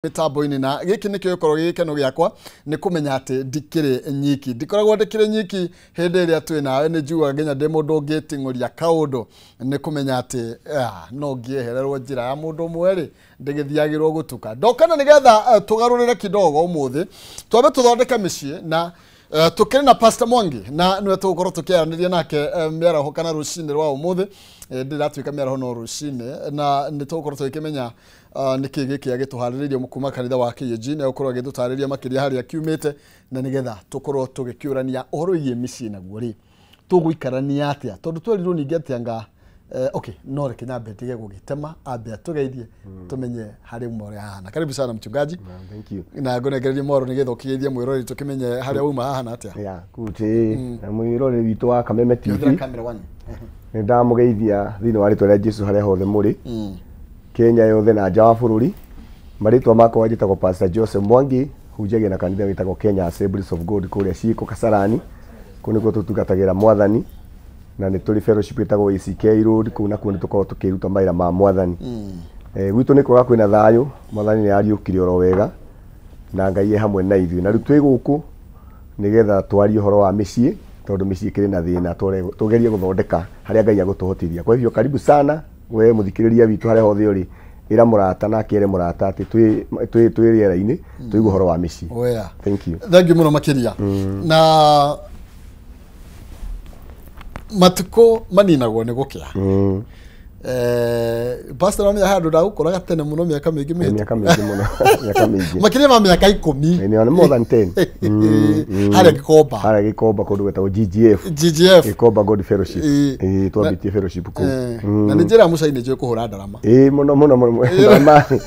Mitambo-inĩ na gĩkĩ nĩkĩo gĩkorwo gĩ gĩkeno gĩakwa nĩ kũmenya atĩ ndikĩrĩ nyiki, ndikoragwo ndĩkĩrĩ nyiki hĩndĩ ĩrĩa twĩ nawe. Nĩ njugaga nginya ndĩ mũndũ ũngĩting'ũria kaũndũ nĩ kũmenya atĩ no ngĩehererwo njĩra ya mũndũ ũmwe rĩ ndĩgĩthiagĩrwo gũtuka. Ndokana nĩgetha tũgarũrĩre kidogo ũmũthĩ, twambe tũthondeke mĩciĩ na tukĩrĩ na Pastor Mwangi na nĩwe tũgũkorwo tũkĩaranĩria nake mĩaraho kana rũcinĩ rwa ũmũthĩ. Ndĩratuĩka mĩaraho no rũcinĩ, na nĩ tũgũkorwo tũgĩkĩmenya nĩkĩ gĩkĩ agĩtũharĩrĩirie kuma kanitha wa KAG, na gũkorwo agĩtũtarĩria makĩria harĩa kiumĩte, na nĩgetha tũkorwo tũgĩkĩũrania ũhoro wĩgiĩ mĩciĩ naguo rĩ tũgũikarania atĩa, tondũ twerirwo ningĩ atĩ anga okay, no reke nyambe ndige gũgĩtema, ambe atũgeithie tũmenye harĩa uma ũrĩa hahana. Karibu sana mchungaji. Thank you. Na ngũnengererie mwaro nĩgetha ũkĩgeithie mwĩroreri tũkĩmenye harĩa uma hahana atĩa. Yeah, kuti na mwĩroreri witũ wa Kameme TV. Camera one. Nĩ ndamũgeithia thĩinĩ wa rĩtwa rĩa Jesu harĩa hothe mũrĩ. Kenya yothe na nja wa bũrũri. Marĩtwa makwa njĩtagwo Pastor Joseph Mwangi, hunjagia na kanitha wĩtagwo Kenya Assemblies of God kũrĩa Ciĩko Kasarani. Kũu nĩkuo tũtungatagĩra Mwathani, na nĩ tũrĩ fellowship ĩtagwo ACK Road, kũu nakuo nĩ tũkoragwo tũkĩruta mawĩra ma Mwathani. Gwitũ nĩ kwega kwĩna thayũ, Mwathani nĩ ariũkire oro wega na Ngai e hamwe na ithuĩ. Na rĩu twĩ gũkũ nĩgetha twarie ũhoro wa mĩciĩ, tondũ mĩciĩ ĩkĩrĩ na thĩna, tũgerie gũthondeka harĩa Ngai agũtũhotithia. Kwa hivyo karibu sana we mũthikĩrĩria witũ harĩa hothe ũrĩ, ĩra mũrata na akĩere mũrata atĩ twĩ rĩera-inĩ tũigue ũhoro wa mĩciĩ. Thank you. Thank you mũno makĩria. Na matukũ maninagwo nĩ gũkĩa. Pastor wamenya handũ ndagũkoraga tene mũno mĩaka mĩingĩ mĩhĩtũku. Mĩaka mĩingĩ mũno. Mĩaka mĩingĩ. Makĩria ma mĩaka 10. Nĩ more than 10. Harĩa Gĩkomba. Harĩa Gĩkomba kũndũ gwĩtagwo GGF. GGF. Gĩkomba God Fellowship. Twambĩtie fellowship kũu. Na nĩ njĩra mũcai nĩ njũĩ kũhũra ndarama. Mũno mũno mũno.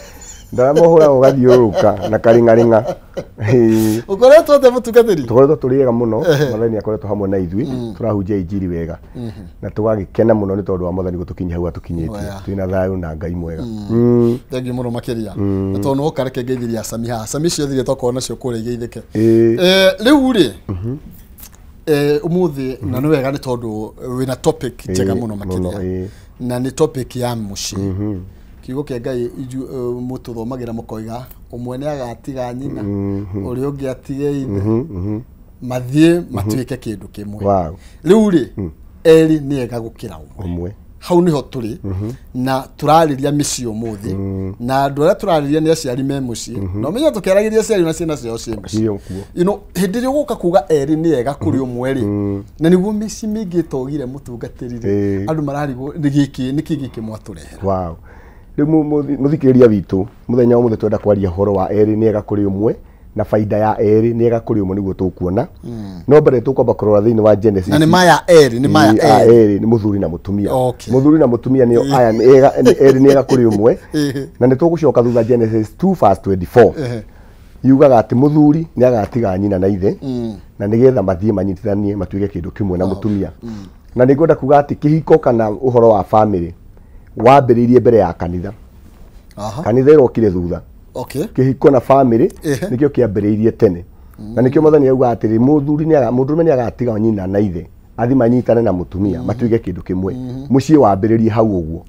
Ndarama ũhũraga ũgathiũrũrũka na karĩng'arĩng'a. Ũkoretwo atĩa mũtungatĩri? Tũkoretwo tũrĩ ega mũno, Mwathani akoretwo hamwe na ithuĩ, tũrahunjia injiri wega. Na tũgagĩkena mũno nĩ tondũ wa Mwathani gũtũkinyia hau atũkinyĩtie. Twĩna thayũ na Ngai mwega. Thank you mũno makĩria. Na tondũ nĩ woka reke ngeithirie Sami haha. Sami ciothe iria twakorwo nacio kũrĩa igeithĩke. Rĩu rĩ, ũmũthĩ na nĩ wega nĩ tondũ wĩna topic njega mũno makĩria. Na nĩ topic ya mũciĩ. Kiugo kĩa Ngai mũtũthomagĩra mũkoiga ũmwe nĩ agatiga nyina, ũrĩa ũngĩ atige ithe, mathiĩ matuĩke kĩndũ kĩmwe. Rĩu rĩ, erĩ nĩ ega gũkĩra ũmwe. Hau nĩho tũrĩ na tũrarĩria mĩciĩ ũmũthĩ, na andũ arĩa tũrarĩria nĩ aciari me mũciĩ, na ũmenye tũkĩaragĩria aciari na ciana ciao ciĩ mũciĩ. You know, hĩndĩ ĩrĩa ũgũka kuga erĩ nĩ ega kũrĩ ũmwe rĩ, na nĩguo mĩciĩ mĩingĩ ĩtogire mũtungatĩri rĩ, andũ mararigwo nĩ gĩkĩ nĩkĩ gĩkĩ mwatũrehera. Rĩu mũthikĩrĩria witũ mũthenya ũmũthĩ twenda kwaria ũhoro wa erĩ nĩ ega kũrĩ ũmwe na baida ya erĩ nĩ ega kũrĩ ũmwe nĩguo tũkuona. No mbere tũkwamba kũrora thĩinĩ wa Genesis. Na nĩ maya erĩ, nĩ maya erĩ nĩ mũthuri na mũtumia. Mũthuri na mũtumia nĩo aya erĩ nĩ ega kũrĩ ũmwe. Na nĩ tũgũcoka thutha Genesis 2:24. Yugaga atĩ mũthuri nĩ agatiga nyina na ithe na nĩgetha mathiĩ manyitithanie matuĩke kĩndũ kĩmwe na mũtumia. Na nĩ ngwenda kuga atĩ kĩhiko kana ũhoro wa family wambĩrĩirie mbere ya kanitha. Kanitha ĩrokire thutha. Kĩhiko na family nĩkĩo kĩambĩrĩirie tene. Na nĩkĩo Mwathani auga atĩrĩ mũthuri nĩ mũndũrũme nĩ agatiga nyina na ithe athi manyitane na mũtumia matuĩke kĩndũ kĩmwe. Mũciĩ wambĩrĩrie hau ũguo.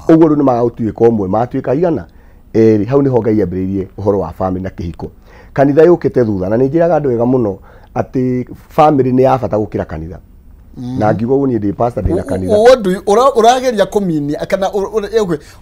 Ũguo rĩu nĩ magũtuĩka ũmwe, matuĩka igana erĩ. Hau nĩho Ngai ambĩrĩirie ũhoro wa family na kĩhiko. Kanitha yũkĩte thutha, na nĩ njĩraga andũ wega mũno atĩ family nĩ ya bata gũkĩra kanitha. Na ngiuga ũguo niĩ ndĩ pastor ndĩ na kanitha. Ũrageria kũminia kana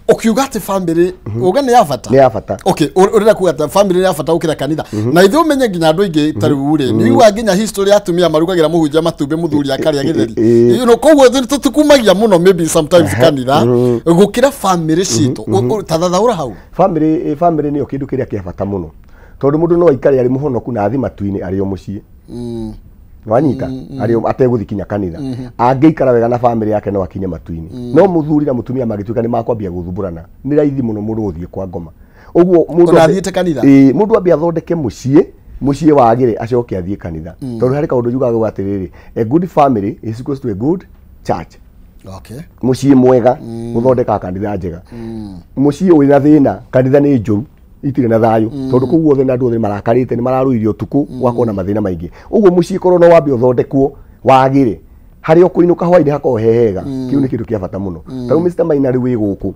ũkiuga atĩ family uga nĩ ya bata. Nĩ ya bata. Okay, ũrenda kuga atĩ family nĩ ya bata gũkĩra kanitha. Na ithuĩ ũmenye nginya andũ aingĩ ta rĩu rĩ, nĩ ugaga nginya history ya atumia marugagĩra mũhunjia matumbĩ mũthuri akarĩa gĩtheri. You know, koguo tũtikumagia mũno maybe sometimes kanitha gũkĩra family citũ. Tathathaũra hau. Family nĩyo kĩndũ kĩrĩa kĩa bata mũno. Tondũ mũndũ no aikare arĩ mũhonoku na athi matu-inĩ arĩ o mũciĩ. Wanyita arĩ ategũthikinya kanitha. Angĩikara wega na family yake no akinye matu-inĩ. No mũthuri na mũtumia magĩtuĩka nĩ makwambia gũthumbũrana, nĩ raithi mũno mũndũ gũthiĩ kwa ngoma. Ũguo mũndũ athiĩte kanitha. Mũndũ ambe athondeke mũciĩ, mũciĩ wagĩre acoke athiĩ kanitha. Tondũ harĩ kaũndũ njugaga atĩrĩrĩ, a good family is equals to a good church. Mũciĩ mwega ũthondekaga kanitha njega. Mũciĩ wĩna thĩna, kanitha nĩ njũru, itirĩ na thayũ, tondũ kũu guothe na andũ othe marakarĩte, nĩ mararũirio ũtukũ, gwakorwo na mathĩna maingĩ. Ũguo mũciĩ korwo no wambe ũthondekwo wagĩre, harĩa ũkũinũka hwainĩ hakorwo he hega, kĩu nĩ kĩndũ kĩa bata mũno. Ta rĩu Mr. Maina rĩu wĩ gũkũ,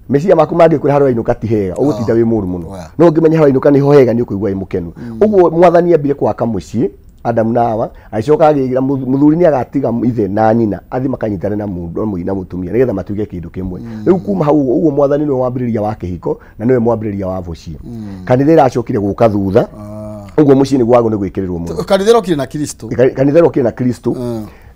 Meciria maku mangĩkwĩra harĩa wainũka ti hega ũgũtinda wĩ mũru mũno. No ũngĩmenya harĩa wainũka nĩho hega nĩ ũkũigua wĩ mũkenu. Ũguo mwathani ambire gwaka mũciĩ Adamu na Hawa, agĩcoka agĩĩra mũthuri nĩ agatiga ithe na nyina athi makanyitane na mũndũ na mũtumia nĩgetha matuĩke kĩndũ kĩmwe. Rĩu kuma hau ũguo mwathani nĩwe wambĩrĩria wa kĩhiko na nĩwe mwambĩrĩria wa mũciĩ. Kanitha ĩracokire gũka thutha. Ũguo mũciĩ nĩguo wagwo nĩ gwĩkĩrĩrwo mũno. Kanitha ĩrokire na Kristo. Kanitha ĩrokire na Kristo.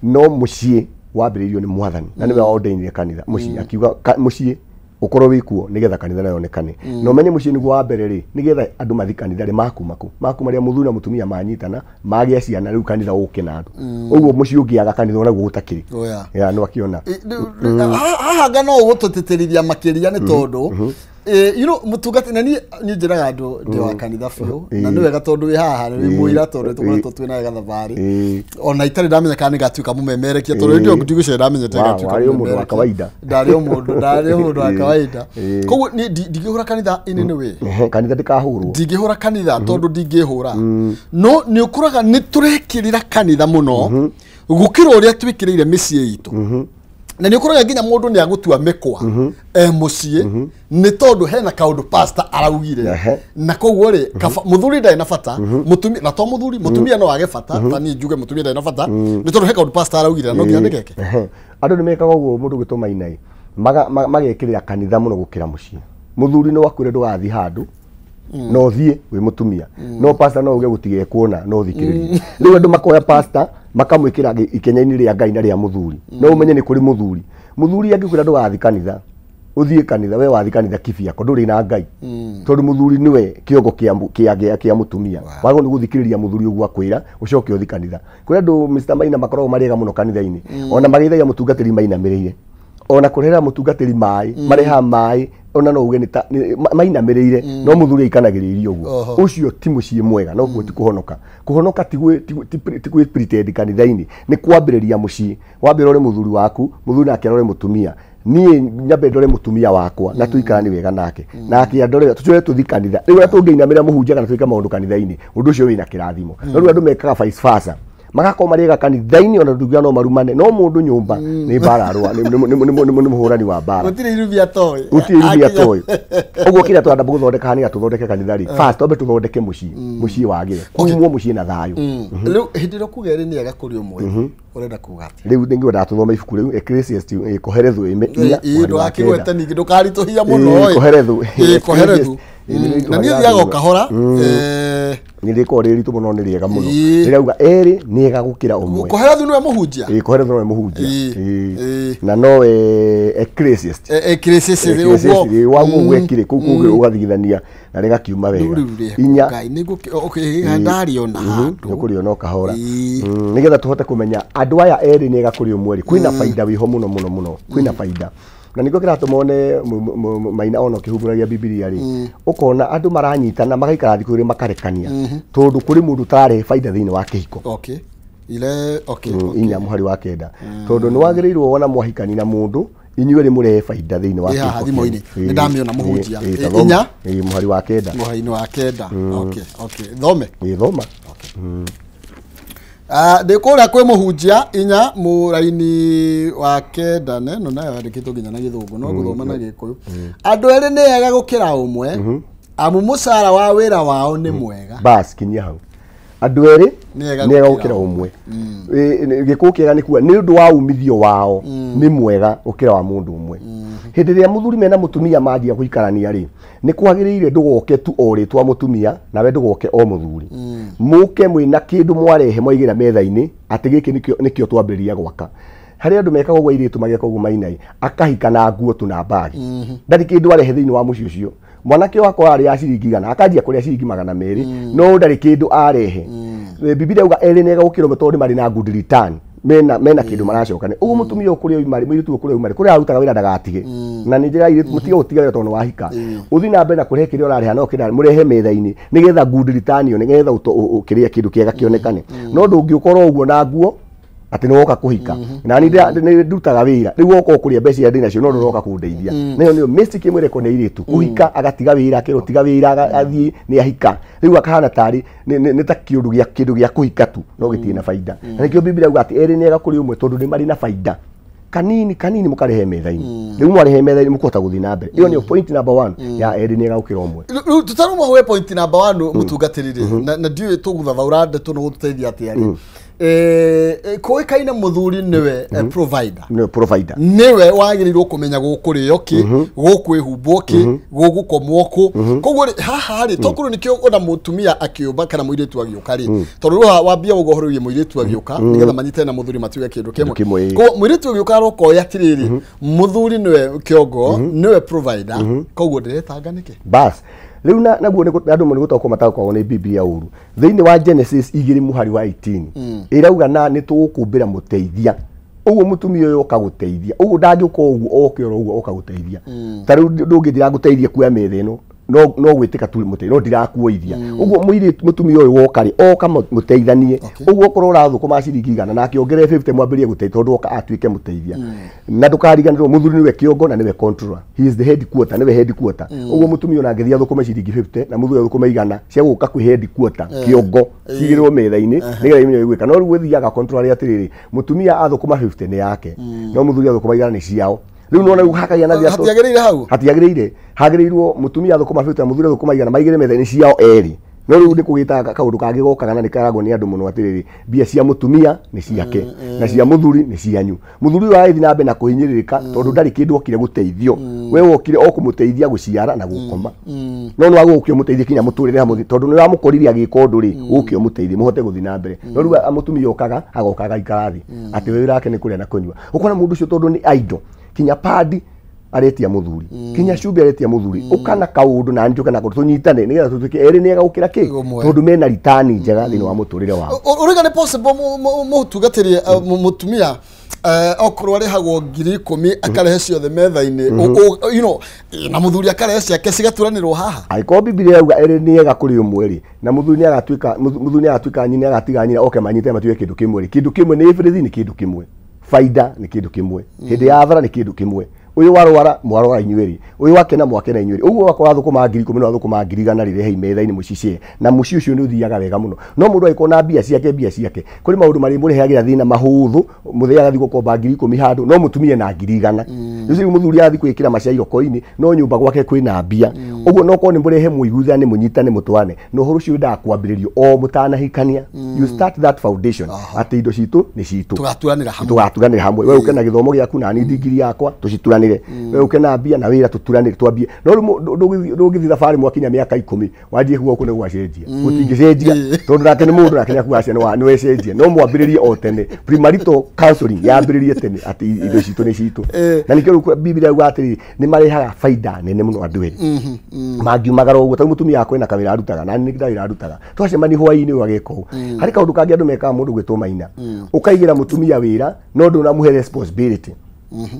No mũciĩ wambĩrĩirio nĩ mwathani na nĩwe waordainire kanitha mũciĩ, akiuga mũciĩ ukorwo wikuo nigetha kanitha nayo yonekane. Na umenye muciĩ niguo wa mbere ri nigetha andu mathi kanitha ri makuma ku makuma ria muthuri na mutumia manyitana magĩa ciana riu kanitha uke na andu. Uguo muciĩ ũngĩaga kanitha onaguo gutakiri ya no akiona haha nga no ũgũtũtĩtĩrithia makĩria nĩ tondũ you know mutungati na ni njiraga andu ndi wa kanitha biũ na nĩ wega tondũ wĩ haha nĩ mũira tondũ tũkoretwo twĩ nawe gathabarĩ ona itarĩ ndamenya kana nĩngatuĩka mũmemerekia tondũ hĩndĩ ĩyo ndigũciria ndamenyete ngatuĩka mũndũ wa kawaida. Ndarĩ o mũndũ wa kawaida. Koguo niĩ ndingĩhũra kanitha in any way. Kanitha ndĩkahũrwo. Ndingĩhũra kanitha tondũ ndingĩhũra. No nĩ ũkoraga nĩ tũrekĩrĩra kanitha mũno gũkĩra ũrĩa twĩkĩrĩire mĩciĩ itũ. Na nĩ ũkoraga nginya mũndũ nĩ agũtua mĩkwa mũciĩ nĩ tondũ hena kaũndũ pastor araugire na koguo rĩ mũthuri ndarĩ na bata mũtumia na to mũthuri mũtumia no age bata ta niĩ njuge mũtumia ndarĩ na bata nĩ tondũ he kaũndũ pastor araugire na no nginya ndĩgeke. Andũ nĩ mekaga ũguo mũndũ gwĩtwo Mainai magekĩrĩra kanitha mũno gũkĩra mũciĩ. Mũthuri no akwĩre ndũgathiĩ handũ no thiĩ wĩ mũtumia no pastor no uge gũtigekuona no thikĩrĩrie. Rĩu andũ makoya pastor makamwĩkĩra ikenya-inĩ rĩa Ngai na rĩa mũthuri. No ũmenye nĩ kũrĩ mũthuri. Mũthuri angĩkwĩra ndũgathiĩ kanitha ũthiĩ kanitha we wathiĩ kanitha kibiako ndũrĩ na Ngai tondũ mũthuri nĩwe kĩongo kĩa mũtumia. Wagwo nĩ gũthikĩrĩria mũthuri ũguo akwĩra ũcoke ũthiĩ kanitha. Kũrĩ andũ Mr Maina makoragwo marĩega mũno kanitha-inĩ ona mageithagia mũtungatĩri mainamĩrĩire ona kũrehera mũtungatĩri maĩ marehaga maĩ ona no uge mainamĩrĩire no mũthuri aikanagĩrĩirie ũguo. Ũcio ti mũciĩ mwega no kuo ti kũhonoka. Kũhonoka ti gwĩ pretend kanitha-inĩ nĩ kwambĩrĩria mũciĩ. Wambere ũrore mũthuri waku mũthuri nake arore mũtumia. Niĩ nyambe ndore mũtumia wakwa na tũikaranie wega nake nake andore tũcoke tũthiĩ kanitha. Rĩu ũrĩa tũngĩinamĩra mũhunjia kana twĩke maũndũ kanitha-inĩ ũndũ ũcio wĩna kĩrathimo. No rĩu andũ mekaga vice versa magakorwo marĩega kanitha-inĩ ona ndungiuga no marumane no mũndũ nyũmba nĩ mbara arũa nĩ mũhũrani wa mbara. Gũtirĩ irumi atoĩ. Gũtirĩ irumi atoĩ. Ũguo kĩrĩa tũrenda gũthondeka haha nĩgetha tũthondeke kanitha rĩ first twambe tũthondeke mũciĩ mũciĩ wagĩre kumwo mũciĩ na thayũ. Rĩu hĩndĩ ĩrĩa ũkuga erĩ nĩ ega kũrĩ ũmwe ũrenda kuga atĩa? Rĩu nĩngwendaga tũthome ibuku rĩu Ecclesiastes Koherethu inya ndũgakĩgwete ningĩ ndũkaritũhia mũno. Koherethu Koherethu na niĩ thiaga o kahora nĩ rĩkoragwo rĩ ritũ mũno nĩ rĩega mũno rĩrauga erĩ nĩ ega gũkĩra ũmwe. Koherethu nĩwe mũhunjia? Ĩĩ Koherethu nĩwe mũhunjia na nowe Ecclesiastes. Ecclesiastes ũguo waguo gwekire kũu kũngĩ ũgathigithania na rĩgakiuma wega. Inya ndarĩona handũ nĩũkũrĩona o kahora nĩgetha tũhote kũmenya andũ aya erĩ nĩ ega kũrĩ ũmwe rĩ kwĩna baida wĩho mũno mũno mũno kwĩna baida. Na nĩkĩo kĩratũma one Maina ona ũkĩhumbũragia Bibilia rĩ ũkona andũ maranyitana magaikara thikũ igĩrĩ makarekania tondũ kũrĩ mũndũ ũtararehe baida thĩinĩ wa kĩhiko. Inya mũhari wa kenda tondũ nĩ wagĩrĩirwo wona mwahikani na mũndũ inyuĩ rĩ mũrehe baida thĩinĩ wa kĩhiko. Nĩ ndamĩona mũhunjia. Inya mũhari wa kenda. Mũhari-inĩ wa kenda. Thome. Thoma. Ndĩ kũrĩa kwĩ mũhunjia inya mũraini wa kenda neno nayo yandĩkĩtwo nginya na gĩthũngũ no ngũthoma na gĩkũyũ. Andũ erĩ nĩ ega gũkĩra ũmwe amu mũcara wa wĩra wao nĩ mwega. Bas kinyia hau. Andũ erĩ nĩ ega gũkĩra ũmwe. Gĩkũyũ kĩega nĩ kuga nĩ ũndũ wa umithio wao nĩ mwega gũkĩra wa mũndũ ũmwe. Hĩndĩ ĩrĩa mũthuri mena mũtumia manjia gũikarania rĩ nĩ kwagĩrĩire ndũgoke tu o rĩtwa mũtumia nawe ndũgoke o mũthuri. Mũke mwĩna kĩndũ mwarehe mwaigĩra metha-inĩ atĩ gĩkĩ nĩkĩo twambĩrĩria gwaka. Harĩ andũ mekaga ũguo airĩtu mageka ũguo Mainai akahika na nguo tu na mbagi ndarĩ kĩndũ arehe thĩinĩ wa mũciĩ ũcio. Mwanake wakwa arĩ ya ciringi igana akanjia kũrĩa ciringi 200 no ndarĩ kĩndũ arehe. Bibilia yauga erĩ nĩ ega gũkĩra ũmwe tondũ nĩ marĩ na good return mena kĩndũ maracokane. Ũguo mũtumia ũkũrĩa oima rĩ mũirĩtu ũkũrĩa oima rĩ kũrĩa arutaga wĩra ndagatige na nĩ njĩra airĩtu mũtige gũtiga wĩra tondũ wahika ũthiĩ na mbere na kũrehe kĩrĩa ũrareha no kĩrĩa mũrehe metha-inĩ nĩgetha good return ĩyo nĩgetha kĩrĩa kĩndũ kĩega kĩonekane. No ndũngĩũkorwo ũguo na nguo atĩ nĩ woka kũhika na niĩ ndutaga wĩra rĩu woka ũkũrĩa mbeca iria ndĩ nacio no ndũroka kũndeithia. Nayo nĩyo mistake ĩmwe ĩrekwo nĩ airĩtu kũhika agatiga wĩra akerwo tiga wĩra athiĩ nĩ ahika rĩu akahana tarĩ nĩ ta kĩndũ gĩa kũhika tu no gĩtirĩ na baida. Na nĩkĩo Bibilia yauga atĩ erĩ nĩ ega kũrĩ ũmwe tondũ nĩ marĩ na baida. Kanini kanini mukarehe metha-inĩ. Rĩu mwarehe metha-inĩ mũkũhota gũthiĩ na mbere. Ĩyo nĩyo point number 1 ya erĩ nĩ gũkĩra ũmwe. Rĩu tutaruma we point number 1 mũtungatĩri rĩ, na ndiũĩ tũgũthathaũra ndeto no gũtũteithia atĩa rĩ. Kũĩkaine mũthuri nĩwe provider. Nĩwe provider. Nĩwe wagĩrĩirwo kũmenya gũkũrĩo kĩ, gũkwĩhumbwo kĩ, gũgũkomwo kũ. Koguo rĩ haha rĩ tokorwo nĩkĩo ona mũtumia akĩũmba kana mũirĩtu agĩũka rĩ, tondũ rĩu wambia ũguo ũhoro wĩgiĩ mũirĩtu agĩũka nĩgetha manyitane na mũthuri matuĩke kĩndũ kĩmwe. Koguo mũirĩtu agĩũka arokoya atĩrĩrĩ, mũthuri nĩwe kĩongo, nĩwe provider, koguo ndĩretanga nĩkĩ? Bas. Rĩu naguo andũ nĩ gũtaũkwo mataũkagwo nĩ Biblia ũru. Thĩinĩ wa Genesis 2 mũhari wa 18 ĩrauga na nĩ tũgũkũmbĩra mũteithia. Ũguo mũtumia ũyũ oka gũteithia. Ũguo ndangĩũka ũguo oke oro ũguo oka gũteithia. Ta rĩu ndũngĩthira gũteithia kuoya metha ĩno no gwĩtĩka tu mũteithia no ndirakuoithia. Ũguo mũirĩtu mũtumia ũyũ woka rĩ oka mũteithanie. Ũguo okorwo ũrathũkũma ciringi 100 nake ongerere 50 mwambĩrĩrie gũteithia tondũ oka atuĩke mũteithia. Na ndũkariganĩrwo mũthuri nĩwe kĩongo na nĩwe controller. He is the headquarter, nĩwe headquarter. Ũguo mũtumia ona angĩthiĩ athũkũme ciringi 50 na mũthuri athũkũme 100 cia gũka kwĩ headquarter kĩongo cigĩrĩrwo metha-inĩ nĩgetha imenye gwĩka. No rĩu gũthiaga controller atĩrĩrĩ, mũtumia athũkũma 50 nĩ yake no mũthuri athũkũma 100 nĩ ciao. Rĩu nona rĩu hakagĩa na hatiagĩrĩire hau, hatiagĩrĩire, hagĩrĩirwo mũtumia athũkũma 50 mũthuri athũkũma 100 maigĩre metha-inĩ ciao erĩ. No rĩu nĩ kũgĩta kaũndũ kangĩ gokaga na nĩ karagwo nĩ andũ mũno atĩrĩrĩ, mbia cia mũtumia nĩ ciake na cia mũthuri nĩ cianyu. Mũthuri ũyũ aragĩthiĩ na mbere na kũhinyĩrĩrĩka tondũ ndarĩ kĩndũ okire gũteithio. We wokire o kũmũteithia gũciara na gũkoma. No nĩ wagũũke ũmũteithie kinya mũtũrĩre hamwe tondũ nĩ wamũkorire agĩka ũndũ rĩ, ũke ũmũteithie mũhote gũthiĩ na mbere. No rĩu mũtumia okaga agoka agaikara thĩ atĩ wĩra wake nĩ kũrĩa na kũnyua. Ũkona mũndũ ũcio tondũ nĩ idle, kinya padi aretia muthuri, kinya cumbĩ aretia muthuri, ukana kaundu na njuka na tunyitane nigetha tutuike eri ni gukira ki tondu mena ritani njega thiini wa muturire wao. Uriga ni possible mutungatiri mutumia okorwo arĩhagwo 10,000 akarehe ciothe metha-inĩ, you know, na mũthuri akarehe ciake cigaturanĩrwo haha. Angĩkorwo Biblia yauga ĩrĩ nĩ ega kũrĩ ũmwe rĩ, na mũthuri nĩ agatuĩka, mũthuri nĩ agatuĩka nyina, agatiga nyina oke manyite matuĩke kĩndũ kĩmwe rĩ, kĩndũ kĩmwe nĩ everything, nĩ kĩndũ kĩmwe, faida nĩ kĩndũ kĩmwe, hĩndĩ ya athara nĩ kĩndũ kĩmwe, ũyũ warwara mwarwara inyuĩ rĩ, ũyũ wakena mwakena inyuĩ rĩ, ũguo wakorwo athũkũma 10,000 no athũkũma 100,000 rĩ, rehei metha-inĩ mũcicĩe na mũciĩ ũcio nĩ ũthiaga wega mũno. No mũndũ angĩkorwo na mbia ciake, mbia ciake kũrĩ maũndũ marĩ mũrehagĩra thĩna mahũthũ, mũthee agathiĩ gũkomba 10,000 handũ no mũtumie na 100,000. Rĩu mũthuri agathiĩ gwĩkĩra macai roko-inĩ no nyũmba gwake kwĩna mbia. Ũguo no korwo nĩ mũrehe mũiguithane, mũnyitane, mũtwane, na ũhoro ũcio wendaga kwambĩrĩrio o mũtanahikania. You start that foundation atĩ indo citũ nĩ citũ, tũgaturanĩra hamwe, tũgaturanĩra hamwe. We ũke na gĩthomo gĩaku na niĩ ndigiri yakwa, tũcituranĩre. We ũke na mbia na wĩra, tũturanĩre, twambie. No rĩu ndũngĩthiĩ thabarĩ mwakinya mĩaka 10 wanjie kuga ũkũ nĩ gwacenjia, gũtingĩcenjia tondũ nake nĩ mũndũ nake nĩakuga cia nĩ wecenjia. No mwambĩrĩrie o tene, premarital counseling yambĩrĩrie tene atĩ indo citũ nĩ citũ. Na nĩkĩo rĩu Biblia yugaga atĩrĩrĩ, nĩ marehaga baida nene mũno andũ erĩ mangiumagara ũguo. Tondũ mũtumia wakwa ena kawĩra arutaga na niĩ ndawĩra arutaga, twacemania hwaĩ-inĩ ũyũ ageka ũũ. Harĩ kaũndũ kangĩ andũ mekaga mũndũ gwĩtwo maina, ũkaigĩra mũtumia wĩra no ndũnamũhe responsibility.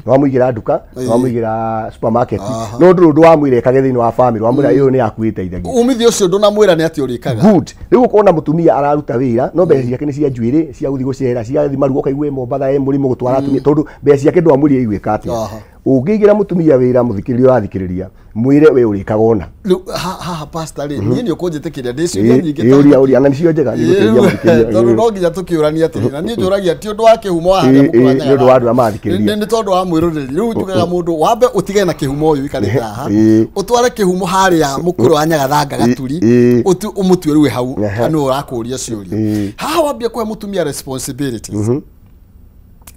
Wamũigĩra nduka, wamũigĩra supermarket, no ndũrĩ ũndũ wamwĩra ekage thĩinĩ wa family, wamwĩra ĩyo nĩ yaku ĩteithagia. Umithio ũcio ndũnamwĩra nĩ atĩ ũrĩkaga. Good. Rĩu ũkona mũtumia araruta wĩra no mbeca ciake nĩ cia njuĩrĩ, cia gũthiĩ gũcera, cia gũthiĩ maruga, ũkaigua ĩ Mombatha ĩ mũrimũ gũtwara atumia tondũ mbeca ciake ndwamwĩrire igwĩka atĩa. Ũngĩigĩra mũtumia wĩra, mũthikĩrĩria ũrathikĩrĩria, mwĩre we ũrĩkaga ona. Rĩu haha pastor rĩ, niĩ nĩ ũkũnjĩtĩkĩria ndĩciũria nyingĩ ta ũria na nĩcio njega, nĩgũteithia mũthikĩrĩria. Tondũ no nginya tũkĩũrania atĩrĩ, na niĩ njũragia ti ũndũ wa kĩhumo wa harĩa mũkũranyaga, nĩ ũndũ wa andũ arĩa marathikĩrĩria, nĩ tondũ wa mwĩroreri. Rĩu tugaga mũndũ wambe ũtigane na kĩhumo ũyũ ũikarĩte haha, ũtware kĩhumo harĩa mũkũrũ wa Nyagathanga Gaturi, ũmũtue rĩu hau nĩwe ũrakũria ciũria. Haha wambie kũhe mũtumia responsibilities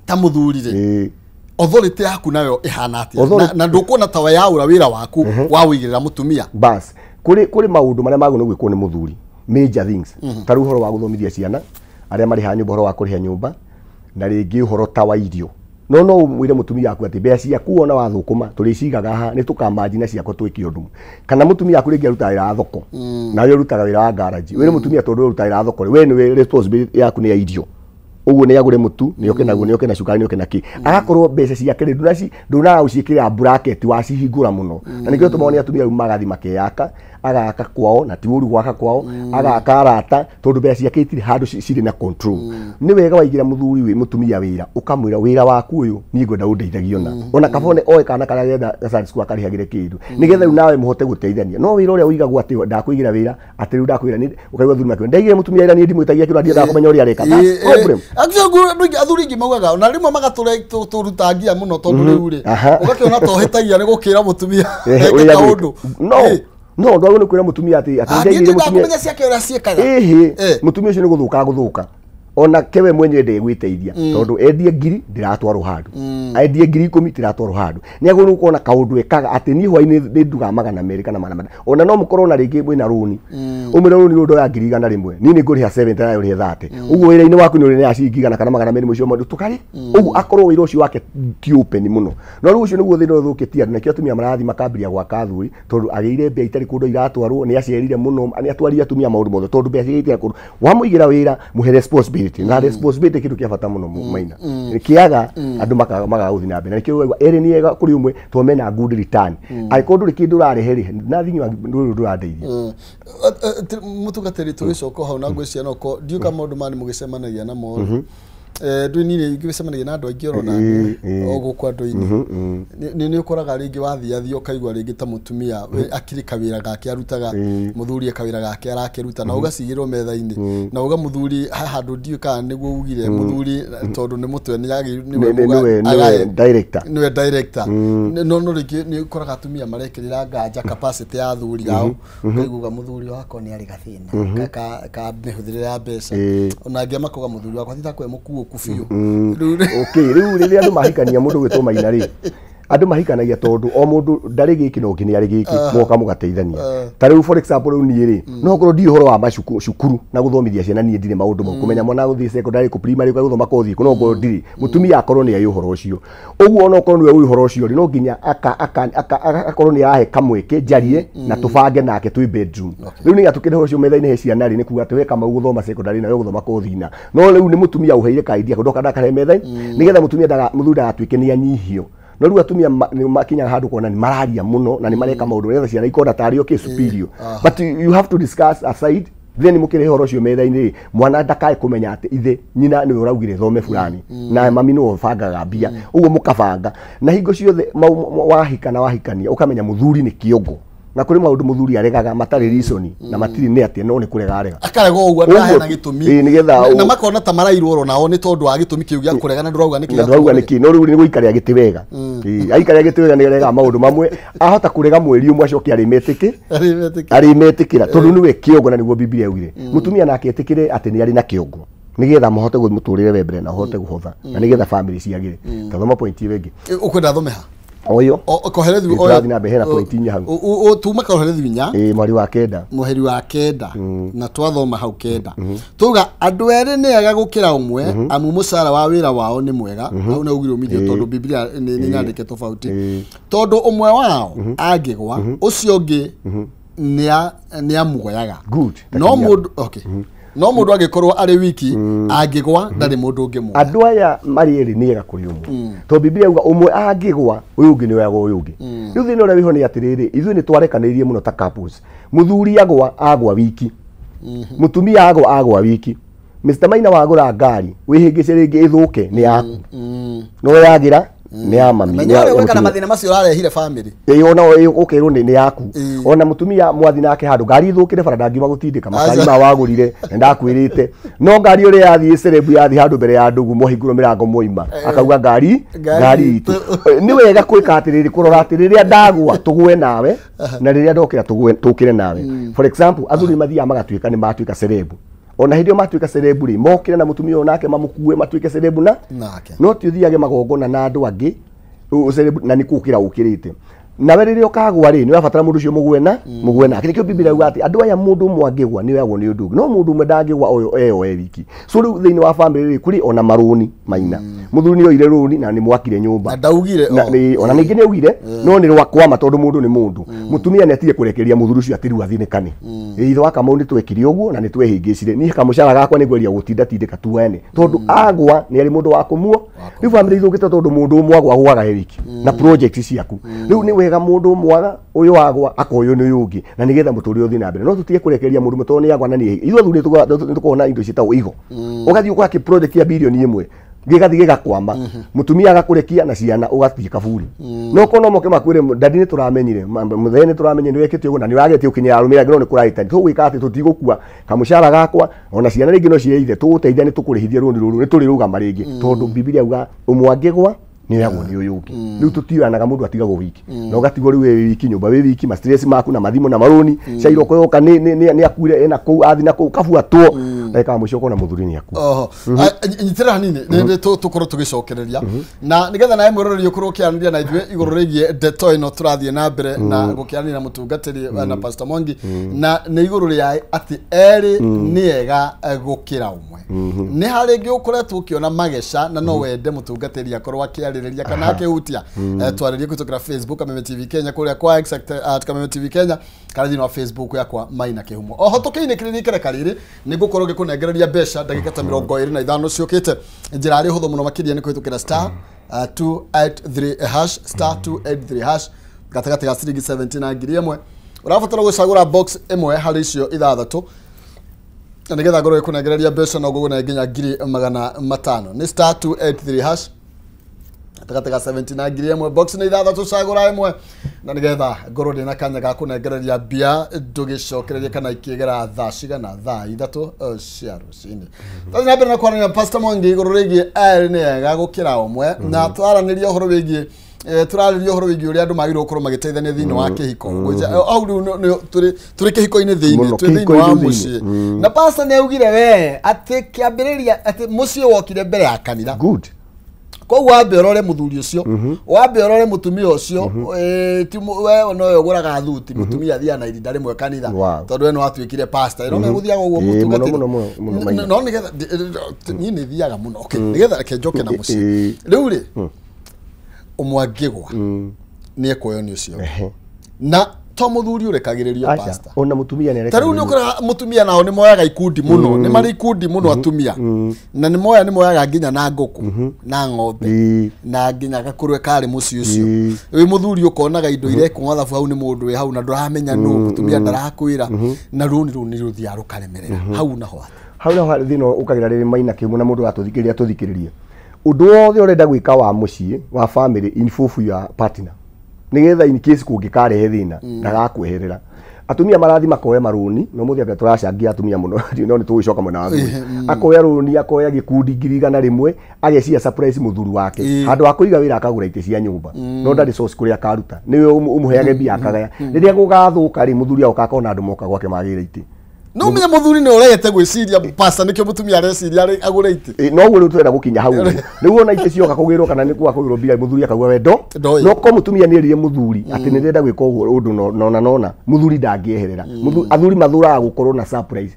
ta mũthuri rĩ, authority yaku nayo ihana atia, na ndukuona ta wayaura wira waku wa wigirira mutumia? Bas kuri maundu maria magwo gwikwo ni muthuri, major things ta riu uhoro wa guthomithia ciana aria mariha nyumba, uhoro wa kuriha nyumba, na ringi uhoro ta wa irio. No mwire mutumia waku ati mbeca ciaku ona wathukuma turicigaga haha ni tukamanji na ciakwa twike undu. Kana mutumia waku ringi arutaga wira wa thoko na we urutaga wira wa garage, wire mutumia tondu we urutaga wira wa thoko we ni responsibility yaku ni ya irio, uguo nĩ agũre mũtu, nĩ oke naguo, nĩ oke na cukari, nĩ oke na kĩ. Agakorwo mbeca ciake rĩ ndũnagũciĩkĩrĩra bracket wacihingũra mũno. Na nĩkĩo tũmona nĩ atumia rĩu magathi makeyaka, Agaka kwao na ti ũru gwaka kwao, agaka arata tondũ mbeca ciake itirĩ handũ cirĩ na control. Nĩ wega waigĩra mũthuri wĩ mũtumia wĩra, ũkamwĩra wĩra waku ũyũ niĩ ngwenda ũndeithagie ona. Ona kabone oe kana karĩa getha gacanji cukuru akarĩhagĩre kĩndũ. Nĩgetha rĩu nawe mũhote gũteithania. No wĩra ũrĩa ũigagwo atĩ ndakũigĩra wĩra, atĩ rĩu ndakũigĩra nĩ ũkaigua athuri makiuga ndaigĩra mũtumia wĩra niĩ ndimwĩtagia kĩndũ ndiendaga kũmenya ũrĩa areka. That's problem. Actually athuri aingĩ maugaga ona rĩmwe magatũrutangia mũno tondũ rĩu rĩ ũgakĩona to hĩtagia nĩ gũkĩra mũtumia eke kaũndũ. No. No ndwagwo nĩ kwĩra mũtumia atĩ ndaigĩire mũtumia kũmenya ciake ũrĩa ciĩkaga. Ĩhĩ, mũtumia ũcio nĩ gũthũka gũthũka. Ona kewe mwenyewe ndegwĩteithia tondũ endie ngiri ndiratwarwo handũ, endie ngiri 10 ndiratwarwo handũ. Nĩ agũrwo kuona kaũndũ ekaga atĩ niĩ hwainĩ nĩ ndugaga 200 kana 400. Ona no mũkorwo na rĩngĩ mwĩna rũni, ũmwĩre rũni rũu ndoya ngiri 100, niĩ nĩ ngũrĩha 70 nawe ũrĩhe 30. Ũguo wĩra-inĩ waku nĩ ũrĩ na ciringi 100 kana 200 mũico mũndũ tũkarĩ ũguo akorwo wĩra ũcio wake ti open mũno. No rĩu ũcio nĩguo thĩna ũthũkĩtie andũ, nakĩo atumia marathiĩ makambĩrĩria gwaka athuri tondũ agĩire mbia itarĩ kũndũ iratwarwo, nĩ acerire mũno, nĩ atwarire atumia maũndũ mothe tondũ mbeca ciake itirĩ kũndũ. Wamũigĩra wĩra mũhe responsibility, na responsibility kindu kia bata muno maina kiaga andu makaga guthi na mbere. Nikio waigua eri ni ega kuri umwe to mena good return, angĩkorwo ndũrĩ kĩndũ ũrarehe rĩ, nothing ndũrĩ ndũrandeithia. Mũtungatĩri tũgĩcoka hau na ngwĩciria no ko ndiũĩ kana maũndũ maya nĩ mũgĩcemanagia namo rĩ. Ndũini ngĩcemanagia na andũ aingĩ oro o gũkũ andũ-inĩ. Nĩ ũkoraga rĩngĩ wathiathia ũkaigua rĩngĩ ta mũtumia akĩrĩ kawĩra gake arutaga, mũthuri kawĩra gake arakĩruta, na ũgacigĩrwo metha-inĩ, na uga mũthuri haha handũ ndiũĩ kana nĩguo ugire mũthuri tondũ nĩ mũtwe nĩwe director, nĩwe director. No rĩngĩ nĩ ũkoraga atumia marekĩrĩra nganja capacity ya athuri ao, ũkaiguaga mũthuri wakwa nĩ arĩ gathĩna ka mĩhũthĩrĩre ya mbeca, ona angĩ makoga mũthuri wakwa ti ta kwe mũkuũku biũ. Okay, rĩu rĩrĩa andũ mahikania mũndũ gwĩtwo Maina rĩ, andũ mahikanagia tondũ o mũndũ ndarĩ gĩki no ũngĩ nĩ arĩ gĩki, moka mũgateithania. Ta rĩu for example rĩu niĩ rĩ, no ngorwo ndiũĩ ũhoro wa cukuru na gũthomithia ciana, niĩ ndirĩ maũndũ mau, kũmenya mwana gũthiĩ secondary kũ primary gũthoma kothi kũ, no ngorwo ndirĩ. Mũtumia akorwo nĩ arĩ ũhoro ũcio. Ũguo ona okorwo nĩwe ũĩ ũhoro ũcio rĩ, no nginya akorwo nĩ arahe kamweke njarie na tũbange nake twĩ bedroom. Rĩu nĩgetha tũkĩre ũhoro ũcio metha-inĩ he ciana rĩ, nĩ kuga atĩ we Kamau gũthoma secondary na we gũthoma kothi na. No rĩu nĩ mũtumia ũheire ka idea ndoka ndakarehe metha-inĩ, nĩgetha mũtumia mũthuri ndagatuĩke nĩ anyihio. No rĩu atumia nĩ makinyaga handũ kuona nĩ mararia mũno na nĩ mareka maũndũ nĩgetha ciana ikona tarĩ okay superior. But you have to discuss aside, then mũkĩrehe ũhoro ũcio metha-inĩ rĩ, mwana ndakae kũmenya atĩ ithe nyina nĩwe ũraugire thome fulani na mami nĩwe ũbangaga mbia. Ũguo mũkabanga na hingo ciothe wahika na wahikania ũkamenya mũthuri nĩ kĩongo, na kũrĩ maũndũ mũthuri aregaga matarĩ reason na matirĩ nĩ atĩ no nĩ kũrega arega, akarega ũguo ndaheana gĩtũmi, na makona ta marairwo oro nao nĩ tondũ wa gĩtũmi kĩu gĩa kũrega, na ndũrauga nĩkĩ, na ndũrauga nĩkĩ, no rĩu nĩ gũikaria gĩtĩ wega. Aikaria gĩtĩ wega nĩ aregaga maũndũ mamwe, ahota kũrega mweri ũmwe acoke arĩmetĩkĩra tondũ nĩwe kĩongo, na nĩguo Biblia yaugire mũtumia nake etĩkĩre atĩ nĩ arĩ na kĩongo nĩgetha mũhote mũtũrĩre we mbere na ũhote kũhotha na nĩgetha family ciagĩre. Tathoma point ĩyo ĩngĩ ũkwenda thome ha oyo koherethu oyo na mbere point inya hau tuma koherethu inya mweri wa kenda, mweri wa kenda, na twathoma hau kenda tuga andũ erĩ nĩ ega gũkĩra ũmwe, amu mũcara wa wĩra wao nĩ mwega. Hau nĩ ugire umithio tondũ Biblia nĩ nyandĩke tofauti, tondũ ũmwe wao angĩgwa ũcio ũngĩ nĩ amuoyaga. No mũndũ okay, no mũndũ angĩkorwo arĩ wiki angĩgwa ndarĩ mũndũ ũngĩ muoya. Andũ aya marĩ erĩ nĩ ega kũrĩ ũmwe, tondũ Biblia yauga ũmwe angĩgwa ũyũ ũngĩ nĩ oyaga ũyũ ũngĩ. Rĩu thĩna ũrĩa wĩho nĩ atĩrĩrĩ, ithuĩ nĩ twarekanĩirie mũno ta couples. Mũthuri agwa agwa wiki, mũtumia agwa agwa wiki. Mr Maina wagũra ngari wĩhĩngĩce rĩngĩ ĩthũke nĩ yaku, no yagĩra nĩ ya mami. Menya ũrĩa gwĩka na mathĩna macio ũrarehire family. Ona ũkerwo nĩ yaku. Ona mũtumia mwathi nake handũ ngari ithũkire bara ndangiuma gũtindĩka makari ma wagũrire na ndakwĩrĩte, no ngari ũrĩa yathiĩ cerebu yathiĩ handũ mbere ya ndũgu mũhingũrwo mĩrango mwoima akauga ngari ngari itũ. Nĩ wega gwĩka atĩrĩrĩ, kũrora atĩ rĩrĩa ndagwa tũgwe nawe na rĩrĩa ndokĩra tũkĩre nawe. For example athuri mathiaga magatuĩka nĩ matuĩka cerebu, ona hĩndĩ ĩyo matuĩka cerebu rĩ, mokĩre na mũtumia ũyũ nake mamũkue matuĩke cerebu na nake, no ti ũthiage magongona na andũ angĩ cerebu na nĩ kũkĩra ũkĩrĩte. Nawe rĩrĩa ũkagwa rĩ, nĩ ũrabatara mũndũ ũcio mũgwe nake. Nĩkĩo Biblia yugaga atĩ andũ aya mũndũ ũmwe angĩgwa nĩ oyagwo nĩ ũndũ ũngĩ, no mũndũ ũmwe ndangĩgwa ũyũ eyo e wiki. So rĩu thĩinĩ wa family rĩ, kũrĩ ona marũni Maina. Muthuri ni oire rũni na nĩ mwakire nyũmba. Na ndaugire na ona ningĩ nĩ augire no nĩ rwakwama tondũ mũndũ nĩ mũndũ. Mũtumia nĩ atige kũrekeria mũthuri ũcio atĩ rĩu athĩnĩkane. Ithe wa Kamau nĩ twekire ũguo na nĩ twehĩngĩcire. Niĩ kamũcara gakwa nĩ ngweria gũtinda tindĩka tuane tondũ agwa nĩ arĩ mũndũ wa kũmuo. Rĩu family ithũkĩte tondũ mũndũ ũmwe agwa agwaga he wiki na project ciaku. Rĩu nĩ wega mũndũ ũmwe aga ũyũ agwa akoywo nĩ ũyũ ũngĩ na nĩgetha mũtũrĩre ũthiĩ na mbere. No tũtige kũrekeria mũndũ tondũ nĩ agwa na nĩ ithuĩ athuri nĩ tũkoragwo na indo ciĩtagwo igo. Ũgathiĩ ũgake project ya bilioni ĩmwe gĩgathiĩ gĩgakwama, mũtumia agakũrekia na ciana ũgathiĩ kaburi. No kono moke makwĩre dadi nĩ tũramenyire, mũthee nĩ tũramenyire nĩ wekĩte ũguo na nĩ ũragetie ũkinyĩra arũme angĩ no nĩ kũrahĩtania. Tũgwĩka atĩ tũtigũkua kamũcara gakwa ona ciana rĩngĩ no ciĩithe, tũgũteithia nĩ tũkũrĩhithia rũni rũrũ nĩ tũrĩrũgama rĩngĩ tondũ Bibilia yauga ũmwe angĩgwa nĩ oyagwo nĩ ũyũ ũngĩ. Rĩu tũtioyanaga mũndũ atigagwo wiki na ũgatigwo rĩu wĩ wiki nyũmba wĩ wiki ma stress maku na mathimũ na marũni cairoko yoka nĩ akuire ena kũu athi na kũu kabuatwo ndagĩka ya mũico ũkona mũthuri nĩ akua. Oho nyitĩrĩra hanini nĩ tũkorwo tũgĩcokereria na nĩgetha nawe mwĩroreri ũkorwo ũkĩaranĩria na ithuĩ igũrũ rĩgiĩ ndeto ĩno tũrathiĩ na mbere na gũkĩaranĩria na mũtungatĩri na Pastor Mwangi na nĩ igũrũ rĩa atĩ erĩ nĩ ega gũkĩra ũmwe. Nĩ harĩ ngĩ ũkoretwo ũkĩona mageca na no wende mũtungatĩri akorwo akĩarĩrĩria kana akĩhutia, twarĩrie kũhĩtũkĩra Facebook Kameme TV Kenya kũrĩa kwa X at Kameme TV Kenya kana thĩinĩ wa Facebook yakwa Maina Kĩhumo. Oho tũkĩinĩkĩrĩria ikereka rĩrĩ nĩ ngũkorwo ngĩkũnengereria mbeca ndagĩka ta 25 ciũkĩte. Njĩra arĩ hũthũ mũno makĩria nĩ kũhĩtũkĩra star 283 hash star 283 hash gatagatĩ ga ciringi 70 na 1000. Ũrabatara gũcagũra box ĩmwe harĩ icio ithathatũ na nĩgetha ngorwo ngĩkũnengereria mbeca no ngũgũne nginya 500,000. Nĩ star 283 hash gatagatĩ ga 70 na 1000 box nĩ ithathatũ cagũra ĩmwe na nĩgetha ngorwo ndĩna kanya ga kũnengereria mbia ndũgĩcokererie kana ikĩgera thaa cigana thaa ithatũ cia rũcinĩ. Tũthiĩ na mbere na kwaranĩria Pastor Mwangi igũrũ rĩgiĩ erĩ nĩ ega gũkĩra ũmwe na twaranĩria ũhoro wĩgiĩ tũrarĩria ũhoro wĩgiĩ ũrĩa andũ magĩrĩirwo gũkorwo magĩteithania thĩinĩ wa kĩhiko. Hau rĩu tũrĩ kĩhiko-inĩ thĩinĩ, twĩ thĩinĩ wa mũciĩ. Na pastor nĩ augire we atĩ kĩambĩrĩria atĩ mũciĩ wokire mbere ya kanitha. Good. Koguo wambe ũrore mũthuri ũcio, wambe ũrore mũtumia ũcio, ti we nowe ũgũraga thuti, mũtumia athiaga na irinda rĩmwe kanitha tondũ we nĩ watuĩkire pastor. No megũthiaga ũguo mũtungatĩri. No nĩgetha niĩ nĩ thiaga mũno. Okay, nĩgetha reke njoke na mũciĩ. Rĩu rĩ ũmwe angĩgwa nĩ ekuoywo nĩ ũcio na to mũthuri ũrekagĩrĩrio pastor ona mũtumia nĩ ta rĩu nĩ ũkoraga mũtumia nao nĩ moyaga ikundi mũno, nĩ marĩ ikundi mũno atumia na nĩ moya nĩ moyaga nginya na ngũkũ na ng'ombe na nginya gakũrwe karĩ mũciĩ ũcio. Wĩ mũthuri ũkonaga indo irekwo mathabu hau nĩ mũndũ wĩ hau na ndũramenya nũ, mũtumia ndarakwĩra na rũni rũu nĩ rũthiaga rũkaremerera hau naho. Hau naho thĩna ũkagĩra rĩrĩ Maina Kĩhumo na mũndũ atũthikĩrĩria tũthikĩrĩrie ũndũ wothe ũrenda gwĩka wa mũciĩ wa family involve your partner nĩgetha in case kũngĩkarehe thĩna ndagakweherera. Atumia marathi makoya marũni no mũthĩ anga tũracangia atumia mũno no nĩ tũgũcoka mwena wa athuri. Akoya rũni akoya gĩkundi 100,000 agecia surprise mũthuri wake handũ ha kũiga wĩra akagũra itĩ cia nyũmba no ndarĩ source kũrĩa akaruta nĩwe ũmũheage mbia akagaya. Rĩrĩa gũgathũka rĩ mũthuri agoka akona andũ moka gwake magĩre itĩ. No menye mũthuri nĩ ũregete gwĩciria pastor nĩkĩo mũtumia areciria agũre itĩ. No ũguo rĩu tũrenda gũkinya hau ũguo. Rĩu wona itĩ cioka kũgĩrwo kana nĩ kwaga kũgĩrwo mbia mũthuri akauga we ndo. No ko mũtumia nĩ erire mũthuri atĩ nĩ ndĩrenda gwĩka ũguo ũndũ nona nona mũthuri ndangĩeherera. Athuri mathuraga gũkorwo na surprise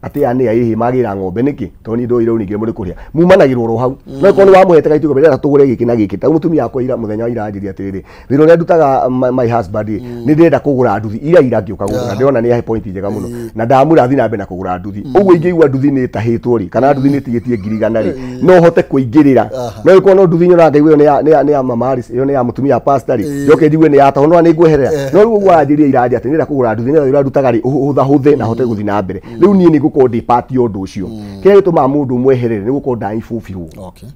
atĩ aya nĩ aĩhĩ magĩra ng'ombe nĩkĩ tondũ niĩ ndoire rũni ngĩremwo nĩ kũrĩa mumanagĩrwo oro hau. No korwo nĩ wamũhete gaitugo mbere tũgũre gĩkĩ na gĩkĩ ta mũtumia akwa ira mũthenya wa ira anjĩria atĩrĩrĩ wĩra ũrĩa ndutaga my husband nĩ ndĩrenda kũgũra nduthi ira ira ngĩũka gũkũ na ndĩrona nĩ yahe point njega mũno na ndamũra thiĩ na mbere na kũgũra nduthi ũguo ingĩigua nduthi nĩ ĩtahĩtwo rĩ kana nduthi nĩ ĩtigĩtie 100,000 rĩ no hote kũingĩrĩra. No ĩkorwo no nduthi nyonaga ngaigua ĩyo nĩ ya mama Alice ĩyo nĩ ya mũtumia wa pastor rĩ njoke njigue nĩ yatahwo no nĩ ngweherera. No rĩu ũguo aranjĩria ira atĩ nĩndĩrenda kũgũra nduthi nĩ wĩra ndutaga rĩ ũhũthahũthe na hote gũthiĩ na mbere. Rĩu niĩ nĩ ngũkorwo ndĩ part ya ũndũ ũcio. Kĩrĩa gĩtũmaga mũndũ ũmweherere nĩ gũkorwo ndaibũbirwo.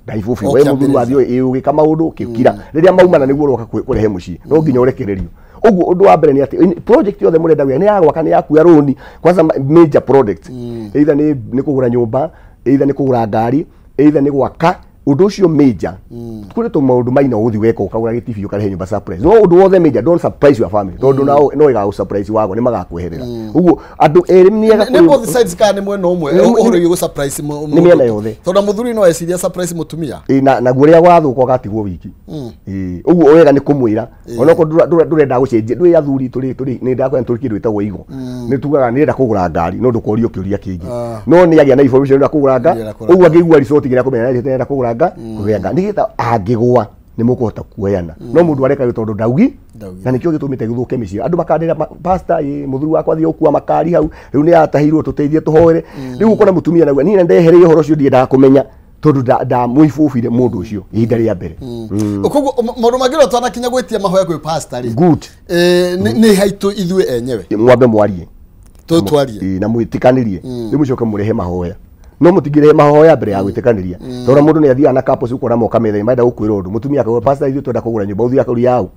Ndaibũbirwo we mũthuri wathiĩ ũgĩka maũndũ ũkĩkira rĩrĩa maumana nĩguo ũroka kũrehe mũciĩ no nginya ũrekererio. Ũguo ũndũ wa mbere nĩ atĩ project yothe mũrenda gwĩka nĩ ya gwaka nĩ ya kuoya rũni kwanza major project either nĩ kũgũra nyũmba either nĩ kũgũra ngari either nĩ gwaka ũndũ ũcio major kũrĩ tũ maũndũ maina ũgũthiĩ weka ũkagũra gĩtibi ũkarehe nyũmba surprise no ũndũ wothe major don't surprise your family tondũ nao no ĩgagũ surprise wago nĩ magakweherera. Ũguo andũ erĩ nĩ ega nĩ both sides kana nĩ mwena ũmwe ũhoro wĩgiĩ gũ surprise nĩ mĩena yothe tondũ mũthuri no eciria surprise mũtumia naguo rĩrĩa gwathũka ũgatigwo wiki. Ũguo wega nĩ kũmwĩra onokorwo ndũrenda gũcenjia ndũĩ athuri tũrĩ nĩ ndakwenda tũrĩ kĩndũ gĩtagwo igo nĩ tugaga nĩrenda kũgũra ngari no ndũkorio kĩũria kĩngĩ no nĩ agĩa na information nĩrenda kũgũra ngari ũguo angĩigua resort nginya kũmenya nĩrenda kũgũra nga kũgĩa nga nĩgetha angĩgwa nĩ mũkũhota kuoyana no mũndũ areka gĩ tondũ ndaugi na nĩkĩo gĩtũmĩte gĩthũke mĩciĩ andũ makandĩra pastor ĩ mũthuri wakwa thiĩ gũkua makari hau rĩu nĩ atahirwo tũteithie tũhoere rĩu ũkona mũtumia nauga niĩ ndehereire ũhoro ũcio ndiendaga kũmenya tondũ ndamũibũbire mũndũ ũcio ihinda rĩa mbere. Koguo maũndũ mangĩ twanakinya gwĩtia mahoya kwĩ pastor rĩ good nĩ haitũ ithuĩ enyewe mwambe mwarie tũtwarie na mwĩtĩkanĩrie rĩu mũcoke mũrehe mahoya no mũtingĩrehe mahoya mbere ya gwĩtĩkanĩria tondũ mũndũ nĩ athiaga na couples ũkona moka metha-inĩ marenda gũkwĩra ũndũ mũtumia akauga pastor ithuĩ twenda kũgũra nyũmba ũthiĩ akauria yau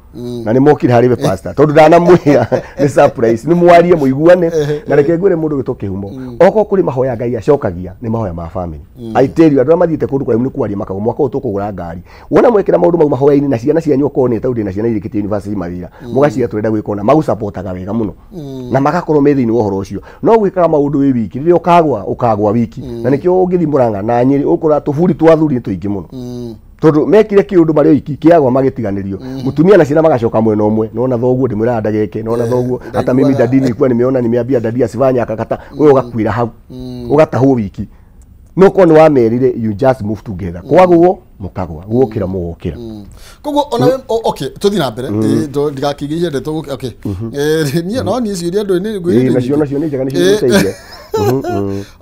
na nĩ mokire harĩ we pastor tondũ ndanamwĩra nĩ surprise nĩ mwarie mũiguane na reke ngwĩre mũndũ gwĩtwo kĩhumo okorwo kũrĩ mahoya Ngai acokagia nĩ mahoya ma family. I tell you andũ arĩa mathiĩte kũndũ kũraihu nĩ kwaria makauga mwaka ũyũ tũkũgũra ngari wona mwekĩra maũndũ mau mahoya-inĩ na ciana cianyu okorwo nĩ tondũ ndĩna ciana irĩkĩtie university mawĩra mũgaciĩra tũrenda gwĩka ũna magũcapotaga wega mũno na magakorwo me thĩinĩ wa ũhoro ũcio no gwĩkaga maũndũ wĩ wiki rĩrĩa ũkagwa ũkagwa wiki na nĩkĩo ũngĩthiĩ Murang'a na Nyĩrĩ ũkora tũburi twa athuri nĩ tũingĩ mũno tondũ mekire kĩũndũ marĩ oiki kĩagwa magĩtiganĩrio mũtumia na ciana magacoka mwena ũmwe nona thoguo ndĩmwĩraga ndageke nona thoguo hata mimi dadi nilikuwa nimeona nimeambia dadi asifanye akakata wewe ũgakuĩra hau ũgatahwo wiki no korwo nĩ wamerire you just move together kwagwo mũkagwa guokĩra mũgokĩra. Koguo ona okay tũthiĩ na mbere ndigakĩigĩrie ndeto okay niĩ no niĩ ciũria andũ nĩ ngwĩrire nacio nacio nĩ njega nĩcio igũteithia.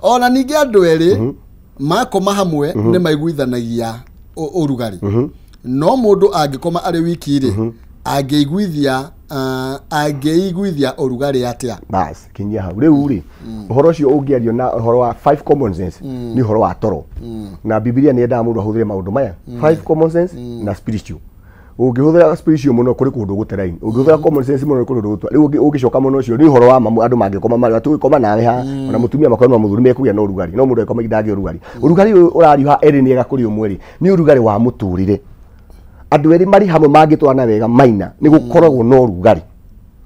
Ona ningĩ andũ erĩ makoma hamwe nĩ maiguithanagia ũrugarĩ no mũndũ angĩkoma arĩ wiki rĩ angĩiguithia angĩiguithia ũrugarĩ atĩa? Bas kinyia hau rĩu rĩ ũhoro ũcio ũngĩario na ũhoro wa 5 common sense nĩ ũhoro wa toro na Biblia nĩ yendaga mũndũ ahũthĩre maũndũ maya 5 common sense na spiritual. Ũngĩhũthĩra spiritual mũno kũrĩ kũndũ gũteraini ũngĩhũthĩra common sense mũno kũrĩ kũndũ gũtwa rĩu ũngĩcoka mũno ũcio nĩ ũhoro wa mamu andũ mangĩkoma marĩ tũgĩkoma nawe ha ona mũtumia makorwo na mũthuri mekũgĩa na ũrugarĩ no mũndũ agĩkoma ndagĩa ũrugarĩ ũrugarĩ ũyũ ũrariũha erĩ nĩ ega kũrĩ ũmwe rĩ nĩ ũrugarĩ wa mũtũrĩre andũ erĩ marĩ hamwe mangĩtwarana wega maina nĩ gũkoragwo na ũrugarĩ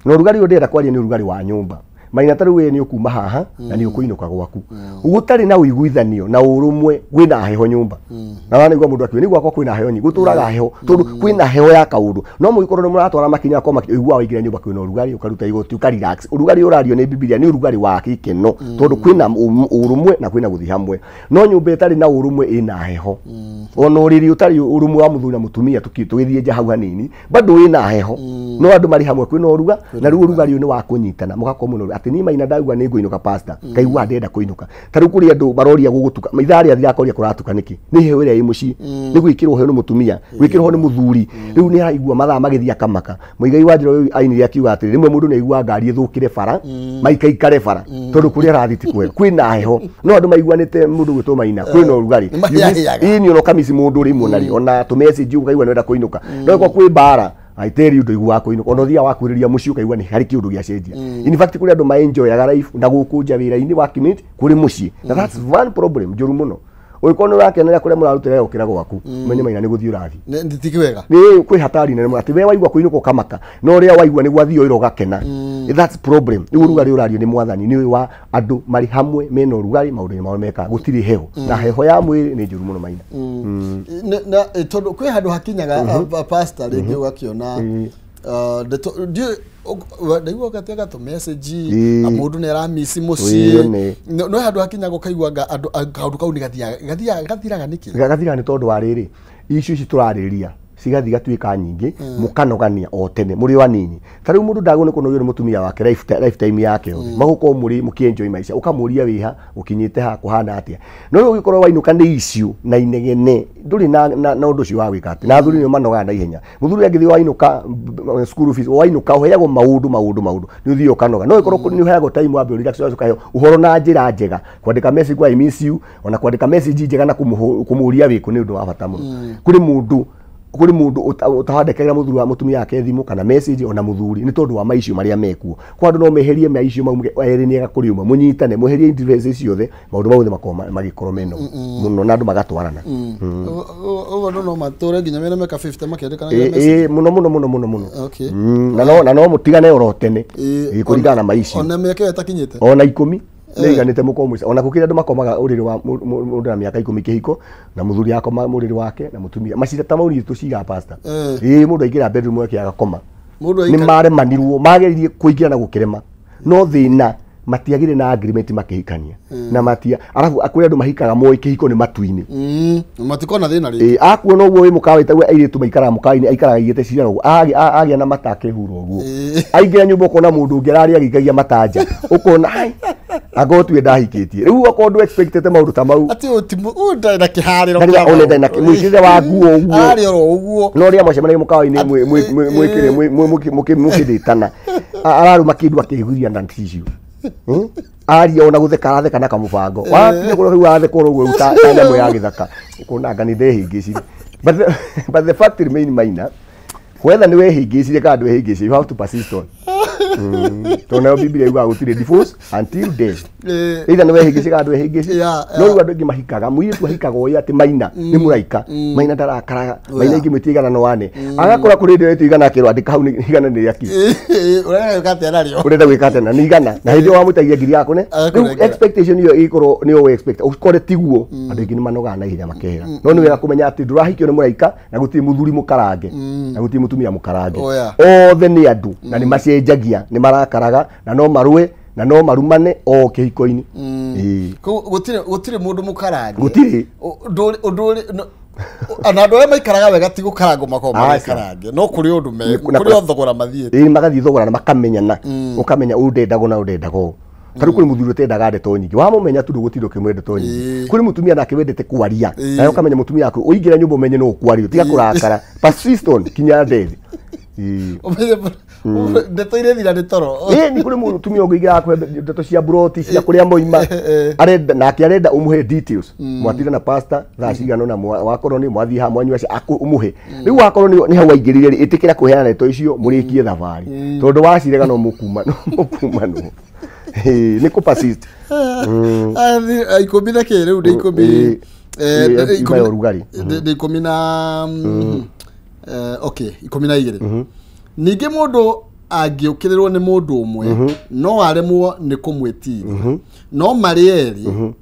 na ũrugarĩ ũyũ ndĩrenda kwaria nĩ ũrugarĩ wa nyũmba maina ta rĩu we nĩ ũkuma haha na nĩ ũkũinũka gwaku gũtarĩ na ũiguithanio na ũrũmwe kwĩna heho nyũmba na wanaigua mũndũ akiuga nĩ gwakwa kwĩna heho nyingĩ gũtũraga heho tondũ kwĩna heho ya kaũndũ no mũgĩkorwo nĩ mũratwara makinya kwa makinya ũiguaga waingĩra nyũmba kwĩna ũrugarĩ ũkaruta igoti ũka relax ũrugarĩ ũrario nĩ Biblia nĩ ũrugarĩ wa gĩkeno tondũ kwĩna ũrũmwe na kwĩna gũthiĩ hamwe no nyũmba ĩtarĩ na ũrũmwe ĩna heho ona ũrĩrĩ ũtarĩ ũrũmwe wa mũthuri na mũtumia tũgĩthiĩ nja hau hanini bado wĩna heho no andũ marĩ hamwe kwĩna ũruga na rĩu ũrugarĩ ũyũ nĩ wa kũnyitana mũgakorwo mũno atĩ niĩ maina ndauga nĩ ngũinũka pastor ngaigua ndĩrenda kũinũka ta rĩu kũrĩ andũ maroria gũgũtuka ithaa rĩa thirakoria kũratuka nĩkĩ nĩ heho ĩrĩa ĩ mũciĩ nĩ gwĩkĩrwo heho nĩ mũtumia gwĩkĩrwo ho nĩ mũthuri rĩu nĩ araigua mathaa magĩthiĩ akamaka Mũigai wa Njĩra ũyũ ainire akiuga atĩrĩ rĩmwe mũndũ nĩ aiguaga ngari ĩthũkĩre bara maikaikare bara tondũ kũrĩa arathiĩ ti kwega kwĩna heho no andũ maiguanĩte mũndũ gwĩtwo Maina kwĩna ũrugarĩ ĩni ona ũkamisi mũndũ rĩmwe na rĩ ona tũmessage ũkaigua nĩ ũrenda kũinũka no kwa kwĩ mbara I tell you ndoiguaga kũinũka ona ũthiaga wakuhĩrĩria mũciĩ ũkaigua nĩ harĩ kĩũndũ gĩacenjia in fact kũrĩ andũ maenjoyaga life na gũkũ nja wĩra-inĩ wa commute kũrĩ mũciĩ na that's one problem njũru mũno ũngĩkorwo nĩ ũrakenera kũrĩa mũrarutĩra gũkĩra gwaku menye Maina nĩ gũthiĩ ũrathiĩ ti wega nĩ kwĩ hatari nene mũno atĩ we waigua kũinũka ũkamaka no ũrĩa waigua nĩ gwathiĩ ũira ũgakena that's problem rĩu ũrugarĩ ũrario nĩ mwathani nĩ ũyũ wa andũ marĩ hamwe mena ũrugarĩ maũndũ-inĩ mao mekaga gũtirĩ heho na heho ya mwĩrĩ nĩ njũru mũno Maina na tondũ kwĩ handũ hakinyaga pastor rĩngĩ ũgakĩona ndeto ndaigua ũgatega tũ message mũndũ nĩ aramisi mũciĩ no handũ hakinyaga ũkaigua andũ kaũndũ kau nĩ gathiaga gathiraga nĩkĩ gathiraga nĩ tondũ wa rĩrĩ icio ici tũrarĩrĩria cigathiĩ gatuĩka nyingĩ mũkanogania o tene mũrĩ o anini ta rĩu mũndũ ndagwo nĩ kũnogio nĩ mũtumia wake lifetime yake yothe magũkorwo mũrĩ mũkĩenjoy maica ũkamũria wĩha ũkinyĩte ha kũhana atĩa no rĩu ũgĩkorwo wainũka nĩ issue na inegene ndũrĩ na ũndũ ũcio wa gwĩka atĩ na athuri nĩo manogaga na ihenya mũthuri angĩthiĩ wainũka school fees wainũka ũheagwo maũndũ maũndũ maũndũ nĩ ũthiĩ ũkanoga no ĩkorwo nĩ ũheagwo time wambe relax ũgacoka ũkaheo ũhoro na njĩra njega kwandĩka message kwa I miss you ona kwandĩka message njega na kũmũria wĩkũ nĩ ũndũ wa bata mũno kũrĩ mũndũ ũtandĩkagĩra mũthuri wa mũtumia wake thimũ kana message ona mũthuri nĩ tondũ wa maicio marĩa mekuo kwa andũ no meherie maicio mau erĩ nĩ ega kũrĩ ũmwe mũnyitane mweherie interest ciothe maũndũ mau makorwo magĩkorwo meno mũno na andũ magatwarana ũguo andũ no matũre nginya mena mĩaka 50 makĩandĩkanagia message mũno mũno mũno mũno mũno na no mũtigane oro tene kũringana na maicio ona mĩaka ĩyo ĩtakinyĩte ona 10 nĩiganĩte mũkorwo mũciĩ ona gũkĩrĩ andũ makomaga ũrĩrĩ wa mũndũ na mĩaka 10 kĩhiko na mũthuri akoma mũrĩrĩ wake na mũtumia macira ta mau tũcira pastor ĩĩ mũndũ aingĩra bedroom yake agakoma nĩ maremanirwo mageririe kũingĩra na gũkĩrema no thĩna Matiagire na agreement makihikania. Na matia arafu akuri andu mahikaga moi kihiko ni matu-ini. Matikona thina ri. Akuona uguo wi mukawa itagwo airitu maikaraga mukawa-ini aikaraga igite ciara uguo. Agia na mata akehura uguo. Aingira nyumba ukona mundu ungi araria agikagia matanja. Ukona ai agotue ndahikitie. Riu okorwo ndu expectete maundu ta mau. Ati utimu na kihariro kia. Ona na mwicire wa nguo uguo. Arari oro uguo. No ria mwacemanagia mukawa-ini mwikire mukithitana. Araruma kindu akiguria na tissue. Aria ona gutheka aratheka na kamubango wakinya kuro riu aratheka oro uguo ta nyamu ya githaka ukona anga ni ndehingicire. But the fact remain minor whether ni wehingicire kana ndwehingicire, you have to persist on. Tondũ nayo Biblia yugaga gũtirĩ divorce until death. Either nĩ wehingicire kana ndwehingicire. No rĩu andũ aingĩ mahikaga, mũirĩtu ahikaga ũĩ atĩ Maina nĩ mũraika, Maina ndarakaraga, Maina ingĩmwĩtia igana no ane. Agakora kũrĩ hĩndĩ ĩyo igana akĩrwo andĩka hau nĩ igana nĩ rĩaki. Ũrenda gwĩka atĩa narĩo? Ũrenda gwĩka atĩa na nĩ igana. Na hĩndĩ ĩyo wamwĩtagia ngiri yaku ne. Rĩu expectation ĩyo ĩgĩkorwo nĩyo we expect. Ũkore tiguo andũ aingĩ nĩ manogaga na ihenya makehera. No nĩ wega kũmenya atĩ ndũrahikio nĩ mũraika na gũtirĩ mũthuri mũkarange na gũtirĩ mũtumia mũkarange. Othe nĩ andũ na nĩ macenjagia, nĩ marakaraga na no marue na no marumane o kĩhiko-inĩ. Gũtirĩ mũndũ mũkarange. Gũtirĩ. Ona andũ arĩa maikaraga wega ti gũkarangwo makoragwo magĩkarange, no kũrĩ ũndũ me kũrĩ o thogora mathiĩte. Ĩĩ magathiĩ thogora na makamenyana. Ũkamenya ũyũ ndendagwo na ũyũ ndendagwo ũũ. Ta rĩu kũrĩ mũthuri ũtendaga ndeto nyingĩ, wamũmenya tu ndũgũtinda ũkĩmwĩra ndeto nyingĩ. Kũrĩ mũtumia nake wendete kwaria, nawe ũkamenya mũtumia waku ũingĩra nyũmba ũmenye no ũkwario, tiga kũrakara, persist on kinya death. Ndeto iria thira nĩ toro. Nĩ kũrĩ mũtumia ũngĩingĩra akũhe ndeto cia buroti cia kũrĩa moima, arenda nake arenda ũmũhe details. Mwatira na pastor thaa cigana ũna, wakorwo nĩ mwathiĩ haha mwanyua ũmũhe. Rĩu wakorwo nĩ hau waingĩrire rĩ, ĩtĩkĩra kũheana ndeto icio mũrĩkie thabarĩ, tondũ wacirega no mũkumanwo. Nĩ kũ persist. 10 na kĩ rĩu nĩ 10 ũrugarĩ. Nĩ 10 na okay 12. Ningĩ mũndũ angĩũkĩrĩrwo nĩ mũndũ ũmwe no aremwo nĩ kũmwĩtiria, no marĩ erĩ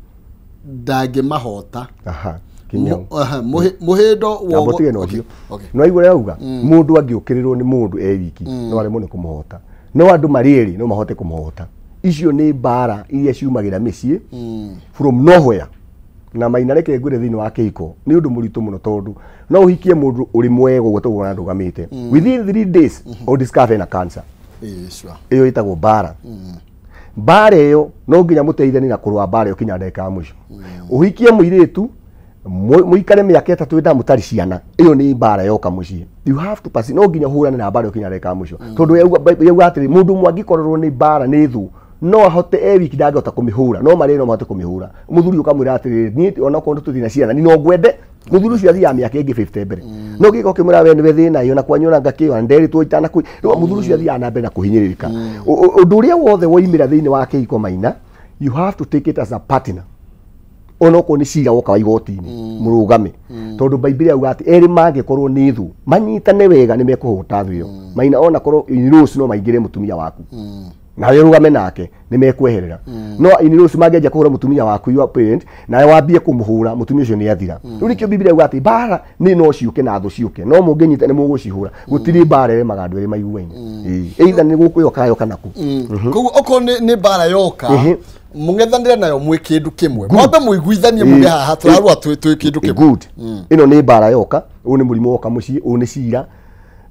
ndangĩmahota. Mũhĩndo wogo. No aigua ũrĩa auga, mũndũ angĩũkĩrĩrwo nĩ mũndũ e wiki no aremwo nĩ kũmũhota, no andũ marĩ erĩ no mahote kũmũhota. Icio nĩ mbara iria ciumagĩra mĩciĩ from nowhere. Na Maina reke ngwĩre thĩinĩ wa kĩhiko nĩ ũndũ mũritũ mũno, tondũ no ũhikie mũndũ ũrĩ mwega ũguo tũguo ndũgamĩte, within 3 days o discover na cancer. Ĩyo ĩtagwo mbara. Mbara ĩyo no nginya mũteithanie na kũrũa mbara ĩyo kinya ndagĩka ya mũico. Ũhikie mũirĩtu mũikare mĩaka 3 ĩna mũtarĩ ciana, ĩyo nĩ mbara yoka mũciĩ. You have to pass, no nginya ũhũrane na mbara ĩyo kinya ndagĩka ya mũico, tondũ yauga atĩrĩ mũndũ ũmwe angĩkorerwo nĩ mbara nĩ thũ no ahote e wiki ndangĩhota kũmĩhũra, no marĩ no mahote kũmĩhũra. Mũthuri ũkamwĩra atĩrĩrĩ, niĩ onakorwo tũtirĩ na ciana, ni no ngwende. Mũthuri ũcio athiaga mĩaka ĩngĩ 50 mbere. No gĩko ũkĩmwĩra we nĩwe thĩna ĩyo na kwanyu ona ngakĩo na nderĩtwo itanakũ. Rĩu mũthuri ũcio athiaga na mbere na kũhinyĩrĩrĩka. Ũndũ ũrĩa wothe woimĩra thĩinĩ wa kĩhiko Maina, you have to take it as a partner. Onokorwo nĩ cira woka wa igoti-inĩ, mũrũgame. Tondũ Bible yauga atĩ erĩ mangĩkorwo nĩ thũ, manyitane wega nĩ mekũhota thũ ĩyo. Maina onakorwo in-laws no maingĩre mũtumia waku, nawe rugame nake nĩ mekweherera. No in-laws mangĩanjia kũhũra mũtumia waku your parent, nawe wambie kũmũhũra, mũtumia ũcio nĩ athira. Rĩu nĩkĩo Biblia yuga atĩ mbara nĩ no ciũke na thũ ciũke, no mũngĩnyita nĩ mũgũcihũra. Gũtirĩ mbara ĩremaga andũ erĩ maiguaine. Either nĩ gũkũyoka yoka naku. Koguo okorwo nĩ mbara yoka, mũng'ethanĩre nayo mwĩ kĩndũ kĩmwe, mwambe mũiguithanie muge haha tũrarũa twĩ kĩndũ kĩmwe. Good. Ĩno nĩ mbara yoka, ũyũ nĩ mũrimũ woka mũciĩ, ũyũ nĩ cira,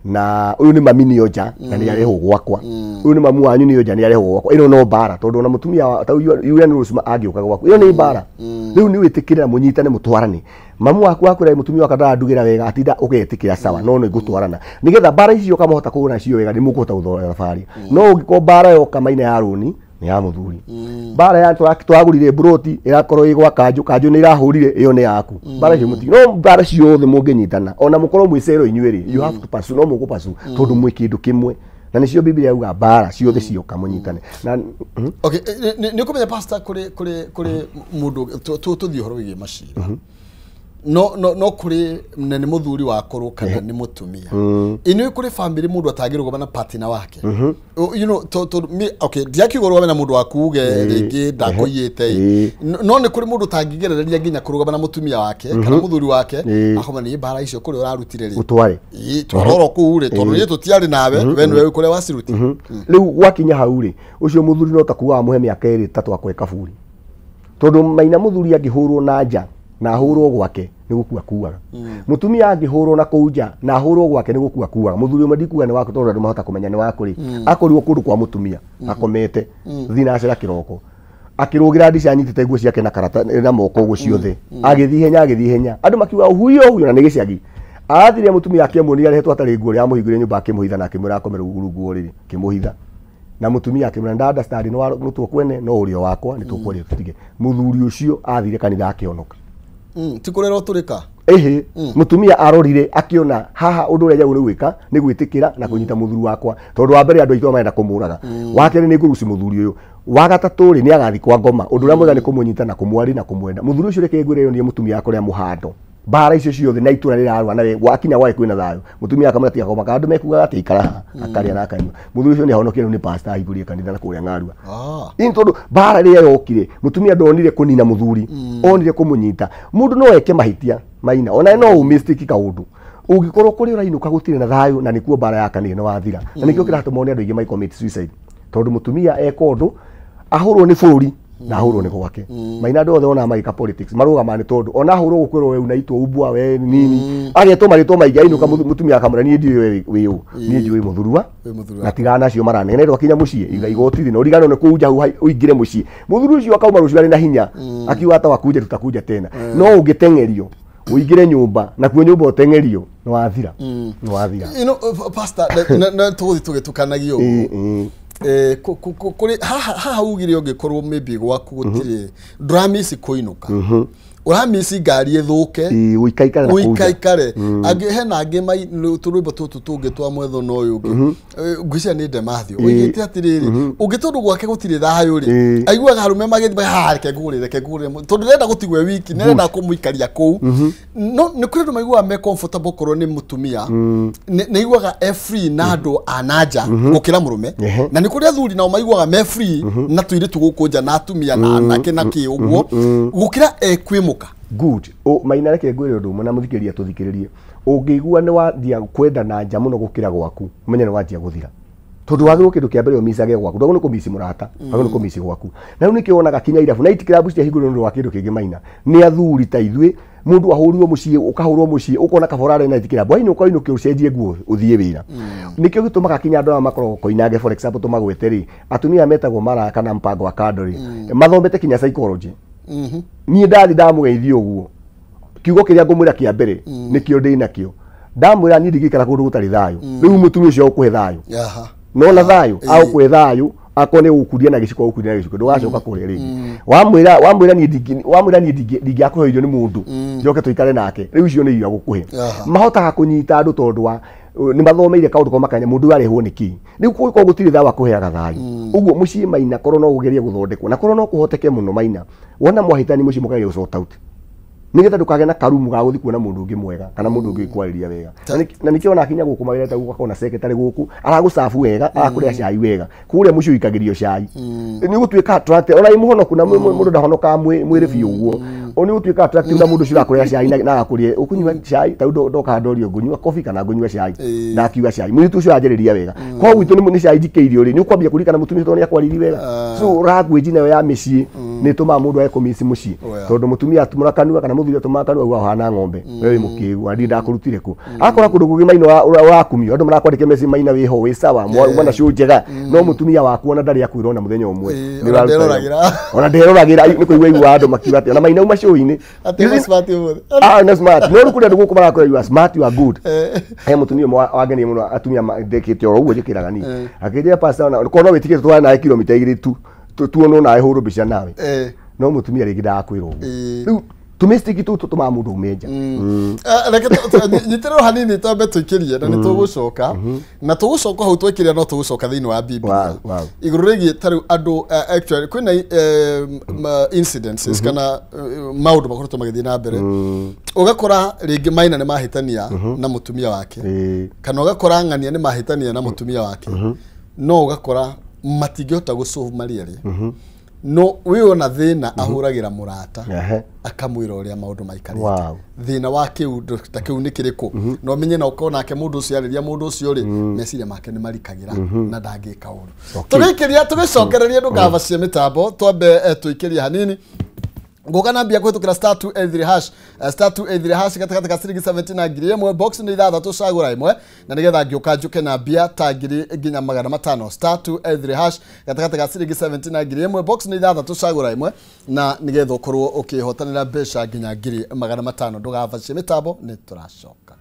na ũyũ nĩ mami nĩo nja na nĩ arehwo gwakwa, ũyũ nĩ mamu wanyu nĩo nja nĩ arehwo gwakwa. Ĩno no mbara, tondũ ona mũtumia ta ũyũ nĩ rũcuma angĩũka gwaku, ĩyo nĩ mbara. Rĩu nĩ wĩtĩkĩre na mũnyitane mũtwarane. Mamu waku akwĩra mũtumia wakwa ndarandugĩra wega, atinda ũgetĩkĩra sawa, no nĩ ngũtwarana nĩgetha mbara icio ũkamahota kũhũra nacio wega, nĩ mũkũhota gũthora thabarĩ. No ũngĩkorwo mbara yoka Maina ya rũni nĩ ya mũthuri, mbara ya twagũrire buroti ĩrakorwo ĩ gwa kanjũ, kanjũ nĩ ĩrahũrire, ĩyo nĩ yaku. Mbara icio mũti, no mbara ciothe mũngĩnyitana ona mũkorwo mwĩ cero inyuĩ rĩ, you have to pursue, no mũkũ pursue tondũ mwĩ kĩndũ kĩmwe. Na nĩcio Biblia yauga mbara ciothe cioka mũnyitane. Na okay, nĩ ũkũmenya pastor, kũrĩ mũndũ tũthiĩ ũhoro wĩgiĩ macira. No kuri na ni muthuri wakorwo kana ni mutumia. Inu kuri family mundu atangirugama na partner wake. You know to me okay ndiakiugorwa na mundu wakuge ringi ndakuiyite. No ni kuri mundu tangigerereria nginya kurugama na mutumia wake kana muthuri wake akoma ni mbara icio kuri urarutire ri. Utware. Ii twaroro kuu ri tondu ni tutiari nawe we niwe kuria waciruti. Riu gwakinya hau ri ucio muthuri no takuwa amuhe miaka iri tatu akwe kaburi. Tondu maina muthuri angihurwo na nja na ahurwo gwake ni gukua kuaga. Mutumia angihurwo na kuu nja na ahurwo gwake ni gukua kuaga. Muthuri umwe ndikuga ni waku tondu andu mahota kumenya ni waku ri. Akorirwo kundu kwa mutumia akomete thinacera kiroko. Akirugira ndica anyitite nguo ciake na karata na moko uguo ciothe. Agithii henya andu makiuga huyo huyo na ni gicagi. Athire mutumia akimuonia arehetwo atari nguo ria muhingure nyumba akimuhitha na akimwira akome rungu riri akimuhitha. Na mutumia akimwira nda understand no nutwo kwene no urio wakwa ni tukwaria tutige. Muthuri ucio athire kanitha akionoka. Ti kurerwo turika. Ehe, mutumia arorire akiona haha undu uria njagu ni gwika ni gwitikira na kunyita muthuri wakwa tondu wa mbere andu aitwa marenda kumuraga. Wa keri ni nguruci muthuri uyu. Wa gatatu ri ni agathi kwa ngoma. Undu uria mwega ni kumunyita na kumwari na kumwenda. Muthuri ucio reke ngwire ni mutumia akore muhando. Mbara icio ciothe na itura rirarwa nawe wakinya gwake kwina thayo. Mutumia akamwira tiga koma andu mekugaga ati ikara akaria na akanyua. Muthuri ucio ni ahonokire ni pastor ahingũrire kanitha na kuria ng'arua. Ini tondu mbara riria yokire mutumia ndonire kunina muthuri onire kumunyita. Mundu no eke mahitia maina ona no mistake kaundu ungikorwo kuri urainuka gutire na thayo na nikuo mbara yakanire na wathira. Na nikio kiratuma one andu aingi mai commit suicide tondu mutumia eka undu ahurwo ni bururi na ahurwo ni gwake. Maina andu othe ona magika politics marugama ni tondu ona ahurwo gukwirwo we unaitwo umbwa we nini agetwo maritwo maingi ainuka mutumia akamwira nie ndiũĩ we ũ nie njũĩ muthurua na tigana nacio maranegena rwakinya muciĩ iga igoti thĩ na ũriganwo nĩ kũu nja ũingĩre mũciĩ. Muthuri ũcio akauma rũciũ arĩ na hinya akiuga hata wakuja tutakuja tena. No ũngĩteng'erio uingire nyumba na kuo nyumba uteng'erio ni wathira. Ni wathira. You know pastor na tuguthi tugitukanagia uguo. Kuri haha ugire ungikorwo maybe gwaku gutire ndũramisi kuinuka uramisi ngari ithuke uikaikare na kuu uikaikare angi hena angi mai turwimbo tutu tungi twa mwetho no uyu ungi ngwicia ni Demathio uigite atiriri ungi tondu gwake gutire thayo ri aiguaga arume magithi ha reke ngure tondu ndenda gutigwe wiki nenda kumuikaria kuu no ni kuri andu maiguaga me comfortable korwo ni mutumia ni aiguaga e free na andu anaja gukira murume na ni kuri athuri nao maiguaga me free na tuiritu guku nja na atumia na anake na ki uguo gukira e kwi. Good. O maina reke ngwire undu umwe na muthikiriria tuthikiririe. Ungigua ni wathia kwenda na nja muno gukira gwaku, umenye ni wanjia guthira. Tondu wagirwo kindu kia mbere umicage gwaku, ndwagirwo ni kumici murata, wagirwo ni kumici gwaku. Na riu nikio wonaga kinya irabu na itikrabu ciahingũrirwo nĩ ũndũ wa kindu kingi maina. Ni athuri ta ithuĩ mundu ahũrirwo muciĩ ukahũrwo muciĩ ukona kabora na itikirabu ainũka ũinũke ũcenjie nguo ũthiĩ wĩra. Nikio gĩtũmaga kinya andũ aya makoragwo Koinange for example tũmagwete rĩ, atumia metagwo mara kana mpango wa kando rĩ, mathomete kinya psychology. Niĩ ndathi ndamũgeithia ũguo kiugo kĩrĩa ngũmwĩra kĩa mbere nĩkĩo ndĩ nakĩo ndamwĩra niĩ ndingĩikara kũndũ gũtarĩ thayũ rĩu mũtumia ũcio agũkũhe thayũ nona thayũ agũkũhe thayũ akorwo nĩ gũkuria na gĩciko agũkuria na gĩciko ndũgacoka kũrĩa rĩngĩ wamwĩra niĩ ndingĩakũhe irio nĩ mũndũ njoke tũikare nake rĩu icio nĩ irio agũkũhe. Mahotaga kũnyita andũ tondũ wa ni mathomeire kaundu ko makanya mundu arehwo niki riu ko gutiri thawa kuheaga thayu uguo mucii maina korwo no ugerie guthondekwo na korwo no kuhoteke muno maina wona mwahitani mucii mukageria sort out nigetha ndukage na karumu ga guthi kuona mundu ungi mwega kana mundu ungi kwariria wega na nikio ona kinya guku mawira ta guku akona secretary guku aragucabu wega arakuria cai wega kuria mucii uikagirio cai ni gutuika attractive ona imuhonoku na mundu ndahonoka mwiri biu uguo oni gutuika attractive na mundu ucio urakuria cai na agakuria ukunyua cai ta ndoka ndorio ngunyua coffee kana ngunyua cai na akiuga cai mwiritu ucio anjiriria wega kwa gwitu ni cai njikeirio ri ni ukwambia kurikana mutumia tondu ni akwaririe wega so language nayo ya micii ni tumaga mundu age kũmiss mucii tondu mutumia atumũra kanua kana muthuri atũmaga kanua auga ũhana ng'ombe we wĩ mũkĩgu na ndirĩ ndakũrutire kũ akora kũndũ kũngĩ maina ũrakumio andũ marakwandĩka message maina wĩho wĩ sawa mwana show njega no mũtumia waku ona ndarĩ akwĩra ona mũthenya ũmwe ona nderoragĩra nĩ kũigua igua andũ makiuga atĩ ona maina uma show-inĩ na smart no rĩu kũrĩ andũ gũkũ marakwĩra you are smart you are good he mũtumia ũmwe wangenirie mũno atumia ndĩkĩte oro ũguo njĩkĩraga niĩ akĩnjĩra pastor ona korwo no wĩtĩkĩre tũtwarane nawe kilomita igĩrĩ tu tuonwo nawe hũrwo mbica nawe no mũtumia rĩngĩ ndagakwĩra ũguo rĩu Tumistiki tu tũtũmaga mũndũ ume nja. Reke nyitĩrĩrwo hanini twambe tũikĩrie na nĩ tũgũcoka na tũgũcoka hau twekĩria no tũgũcoka thĩinĩ wa Biblia igũrũ rĩgiĩ ta rĩu andũ actually kwĩna incidences kana maũndũ makoretwo magĩthiĩ na mbere ũgakora rĩngĩ Maina nĩ mahĩtania na mũtumia wake kana ũgakora Ng'ania nĩ mahĩtania na mũtumia wake no ũgakora matingĩhota gũsolve marĩ erĩ no wĩ ona thĩna ahũragĩra mũrata akamwĩra ũrĩa maũndũ maikarĩte thĩna wa kĩu ta kĩu nĩ kĩrĩkũ no menye na ũkona nake mũndũ ũcio arĩria mũndũ ũcio rĩ meciria make nĩ marikagĩra na ndangĩka ũru tũgĩikĩria tũgĩcokereria ndũkavacie mĩtambo twambe tũikĩrie hanini ngoka na mbia kũhĩtũkĩra star 283 hash star 283 hash gatagatĩ ka ciringi 70 na ngiri ĩmwe box nĩ ithathatũ cagũra ĩmwe na nĩgetha ngĩũka njũke na mbia ta ngiri nginya magana matano star 283 hash gatagatĩ ka ciringi 70 na ngiri ĩmwe box nĩ ithathatũ cagũra ĩmwe na nĩgetha ũkorwo ũkĩhotanĩra mbeca nginya ngiri magana matano ndũgavacie mĩtambo nĩ tũracoka.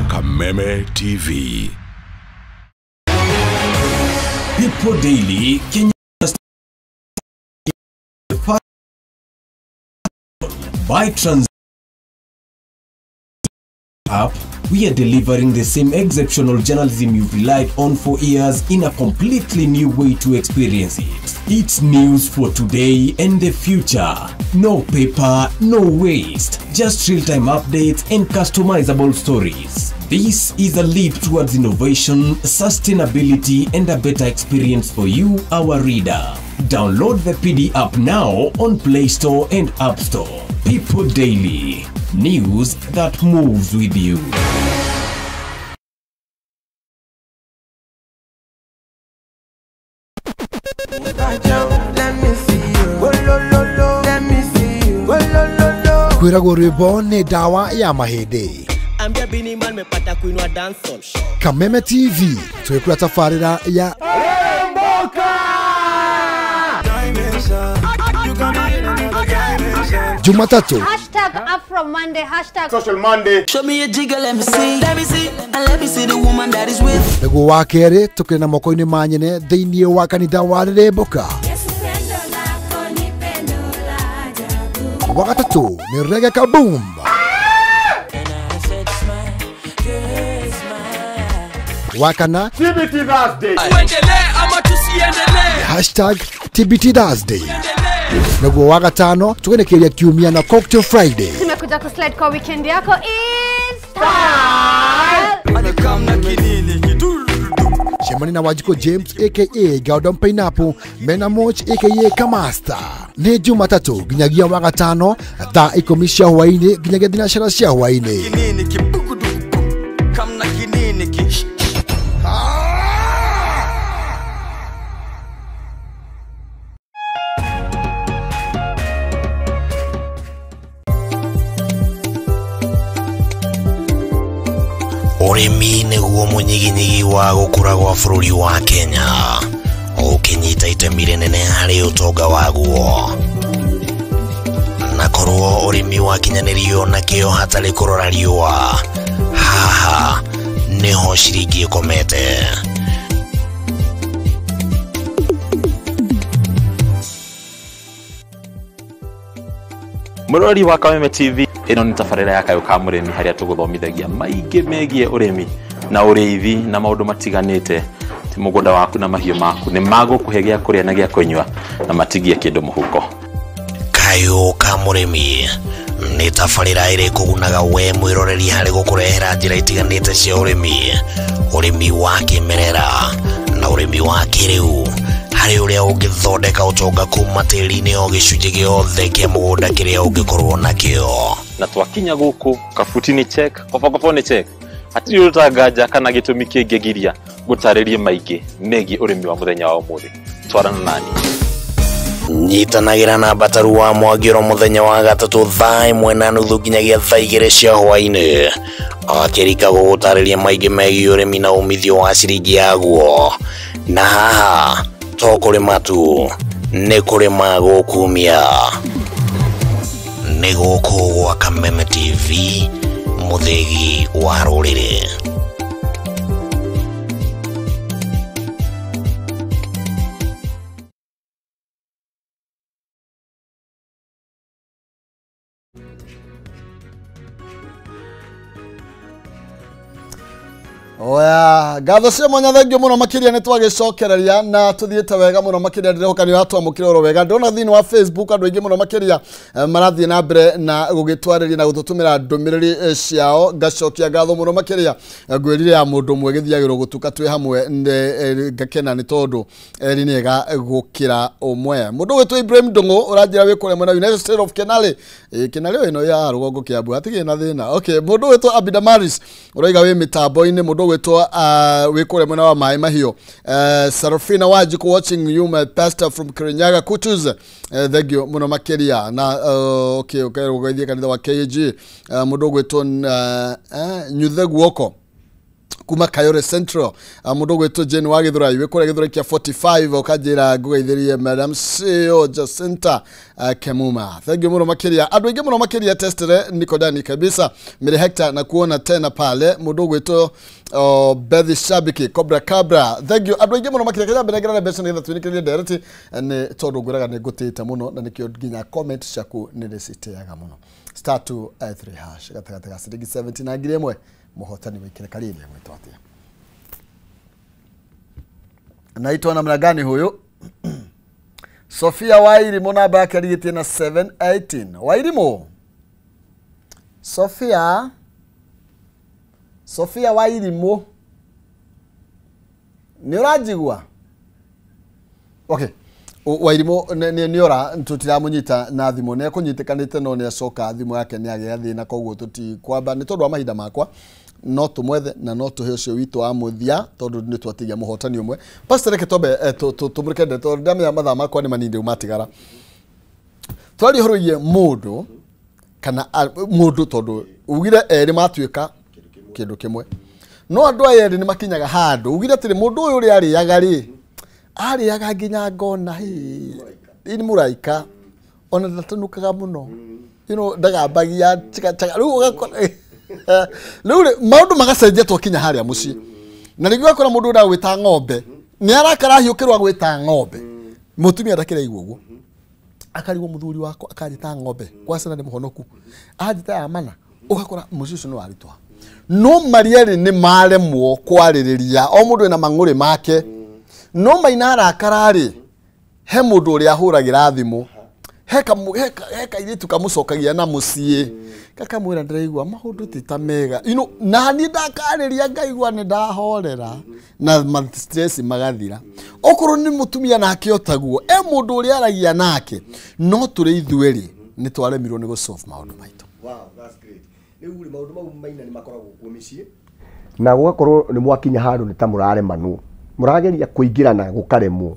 Kameme TV. People Daily, Kenya by Trans app, we are delivering the same exceptional journalism you've relied on for years in a completely new way to experience it. It's news for today and the future. No paper, no waste. Just real-time updates and customizable stories. This is a leap towards innovation, sustainability, and a better experience for you, our reader. Download the PD app now on Play Store and App Store. People Daily. News that moves with you. Kwĩragwo rwĩmbo nĩ ndawa ya mahĩndĩ. Kameme TV twĩkũra tabarĩra ya Jumatatu hashtag Afro Monday, hashtag Social Monday. Show me a jigger, let me see. Let me see, and let me see the woman that is with. Nĩguo wa kerĩ tũkĩrĩ na moko-inĩ ma nyene thĩinĩ wa kanitha wa Rĩrĩmbũka. Wa gatatũ nĩ Reggae Kaboom. Wa kana TBT Thursday. Hashtag TBT Thursday. Nĩguo wa gatano tũgenekeria kiumia na Cocktail Friday. Tumekuja kuslide kwa weekend yako is style. Shemani na Wajiko James aka Gordon Pineapple Mena Moch aka Kamasta. Nĩ Jumatatu nginyagia wa gatano thaa 10 cia hwaĩ-inĩ nginyagia 9 cia hwaĩ-inĩ. Ũrĩmi nĩguo mũnyiginyigi wa gũkũra gwa bũrũri wa Kenya ũkĩnyita itemi rĩnene harĩ ũtonga waguo na korwo ũrĩmi wakinyanĩrio na kĩo hatarĩ kũrora riũa haha nĩho ciringi ĩkomete. Mũrori wa Kameme TV ĩno nĩ tabarĩra ya Kayũ ka Mũrĩmi harĩa tũgũthomithagia maingĩ megiĩ ũrĩmi na ũrĩithi na maũndũ matiganĩte. Ti mũgũnda waku na mahiũ maku nĩ magũkũhe gĩa kũrĩa na gĩa kũnyua na matigie kĩndũ mũhuko. Kayũ ka Mũrĩmi nĩ tabarĩra ĩrĩ kũgunaga we mwĩroreri harĩ gũkũrehera njĩra itiganĩte cia ũrĩmi, ũrĩmi wa kĩmerera na ũrĩmi wa kĩrĩu harĩ ũrĩa ũngĩthondeka ũtonga kuma tĩri-inĩ o gĩcunjĩ gĩothe kĩa mũgũnda kĩrĩa ũngĩkorwo nakĩo. Na twakinya gũkũ kabuti nĩ check, kobokobo nĩ check, hatirĩ ũtanganja kana gĩtũmi kĩngĩgiria gũtarĩrie maingĩ megiĩ ũrĩmi wa mũthenya wa ũmũthĩ. Twarana nani. Nyitanagĩra na Mbataru wa Mwangĩro mũthenya wa gatatũ thaa 1:30 nginyagia thaa 2 cia hwaĩ-inĩ akĩrika gũgũtarĩria maingĩ megiĩ ũrĩmi na umithio wa ciringi yaguo. Na haha to kũrĩma tu, nĩ kũrĩma gũkumia. Nĩ gũkũ gwa Kameme TV Mũthĩgi wa rũrĩrĩ. Oya, ngatho cia mwanya thengio muno makiria nĩ twagĩcokereria na tũthiĩte wega muno makiria ndĩrehoka nĩ ũratwamũkĩra oro wega. Ndĩrona thĩinĩ wa Facebook andũ aingĩ mũno makiria marathiĩ na mbere na gũgĩtwarĩria na gũtũtũmĩra ndũmĩrĩri ciao. Ngacokia ngatho mũno makiria, ngwĩrire ya mũndũ ũmwe gĩthiagĩrwo gũtuka twĩ hamwe, ngakena nĩ tondũ erĩ nĩ ega gũkĩra ũmwe. Mũndũ ũgwĩtwo Ibrahim Ndung'u ũranjĩra wĩ kũrĩa mwena United States of Kenali, Kenali ĩno ya rũgongo Kiambu hatirĩ na thĩna. Okay, mũndũ ũgwĩtwo Abida Maris ũraiga wĩ mĩtambo-inĩ. Mũndũ ũgwĩtwo wĩ kũrĩa mwena wa Maĩ Mahiũ, Sarafina Wanjiku watching you my pastor from Kirinyaga Kutus, thank you mũno makĩria. Na okay, ũgeithie kanitha wa KAG. Mũndũ ũgwĩtwo Nyuthe Guoko kuma Kayore Central. Mũndũ ũgwĩtwo Jane wa Gĩthũrai wĩ kũrĩa Gĩthũrai kĩa 45 ũkanjĩra ngũgeithĩrie Madam CEO Jacinta Kemuma, thank you mũno makĩria. Andũ aingĩ mũno makĩria testere niko ndani kabisa Mary Hector na kuona tena pale. Mũndũ ũgwĩtwo Bethi Shabiki Cobra Cabra, thank you. Andũ aingĩ mũno makĩria kenya mbere ngerere mbeca nĩgetha twinĩkĩrie ndereti nĩ tondũ ngwĩraga nĩ ngũtĩĩte mũno na nĩkĩo nginya comment ciaku nĩ ndĩcitĩaga mũno. Star 2 3 hash gatagatĩ ga ciringi 70 na 1000 mũhotani wĩkĩre karĩrĩ gwĩtwo atĩa? Naitwa namna gani huyu? Sofia Wairimu namba yake arigĩtie na 718. Wairimu, Sofia, Sofia Wairimu, nĩ ũranjigua? Okay, Wairimu nĩ ora tũtiramũnyita na thimũ, nĩ ekũnyitĩkanĩte no nĩ acoka thimũ yake nĩ agĩa thĩna, koguo tũtikwamba nĩ tondũ wa mahinda makwa no tũmwethe na no tũhe ũcio witũ wa mũthia tondũ nĩ twatigia mũhotani ũmwe. Pastor, reke twambe tũmũrĩke ndeto, ndamenya mathaa makwa nĩ manini rĩu matigara. Twaria ũhoro wĩgiĩ mũndũ kana mũndũ tondũ ugire erĩ matuĩka kĩndũ kĩmwe, no andũ aya erĩ nĩ makinyaga handũ ugire atĩrĩ mũndũ ũyũ ũrĩa arĩaga rĩ arĩaga nginya ngona nĩ mũraika ona ndatanukaga mũno, you know, ndagambagia chika rĩu ũgakora rĩu maũndũ magacenjia twakinya harĩa mũciĩ. Na rĩngĩ ũgakora mũndũ ũrĩa gwĩta ng'ombe nĩ arakara ahiũkĩrwo gwĩta ng'ombe, mũtumia ndakĩraigua ũguo akarigwo mũthuri wakwa akanjĩta ng'ombe kwacana nĩ mũhonoku anjĩta ya mana, ũgakora mũciĩ ũcio nĩ waritũha. No marĩa erĩ nĩ maremwo kwarĩrĩria, o mũndũ ena mang'ũrĩ make, no maina arakara rĩ he mũndũ ũrĩa ahũragĩra thimũ, he kairĩtu kamũcokagia na mũciĩ gakamwĩra ndĩraigua maũndũ ti ta mega, you know, na niĩ ndakarĩria ngaigua nĩ ndahorera na stress magathira. Okorwo nĩ mũtumia nake otaguo e mũndũ ũrĩa aragia nake, no tũrĩ ithuerĩ nĩ twaremirwo nĩ gũsolve maũndũ maitũ. Wow, that's great. Rĩu rĩ maũndũ mau maina nĩ makoragwo kuo mĩciĩ na gũgakorwo nĩ mwakinya handũ nĩ ta mũraremanwo, mũrageria kũingĩrana gũkaremwo,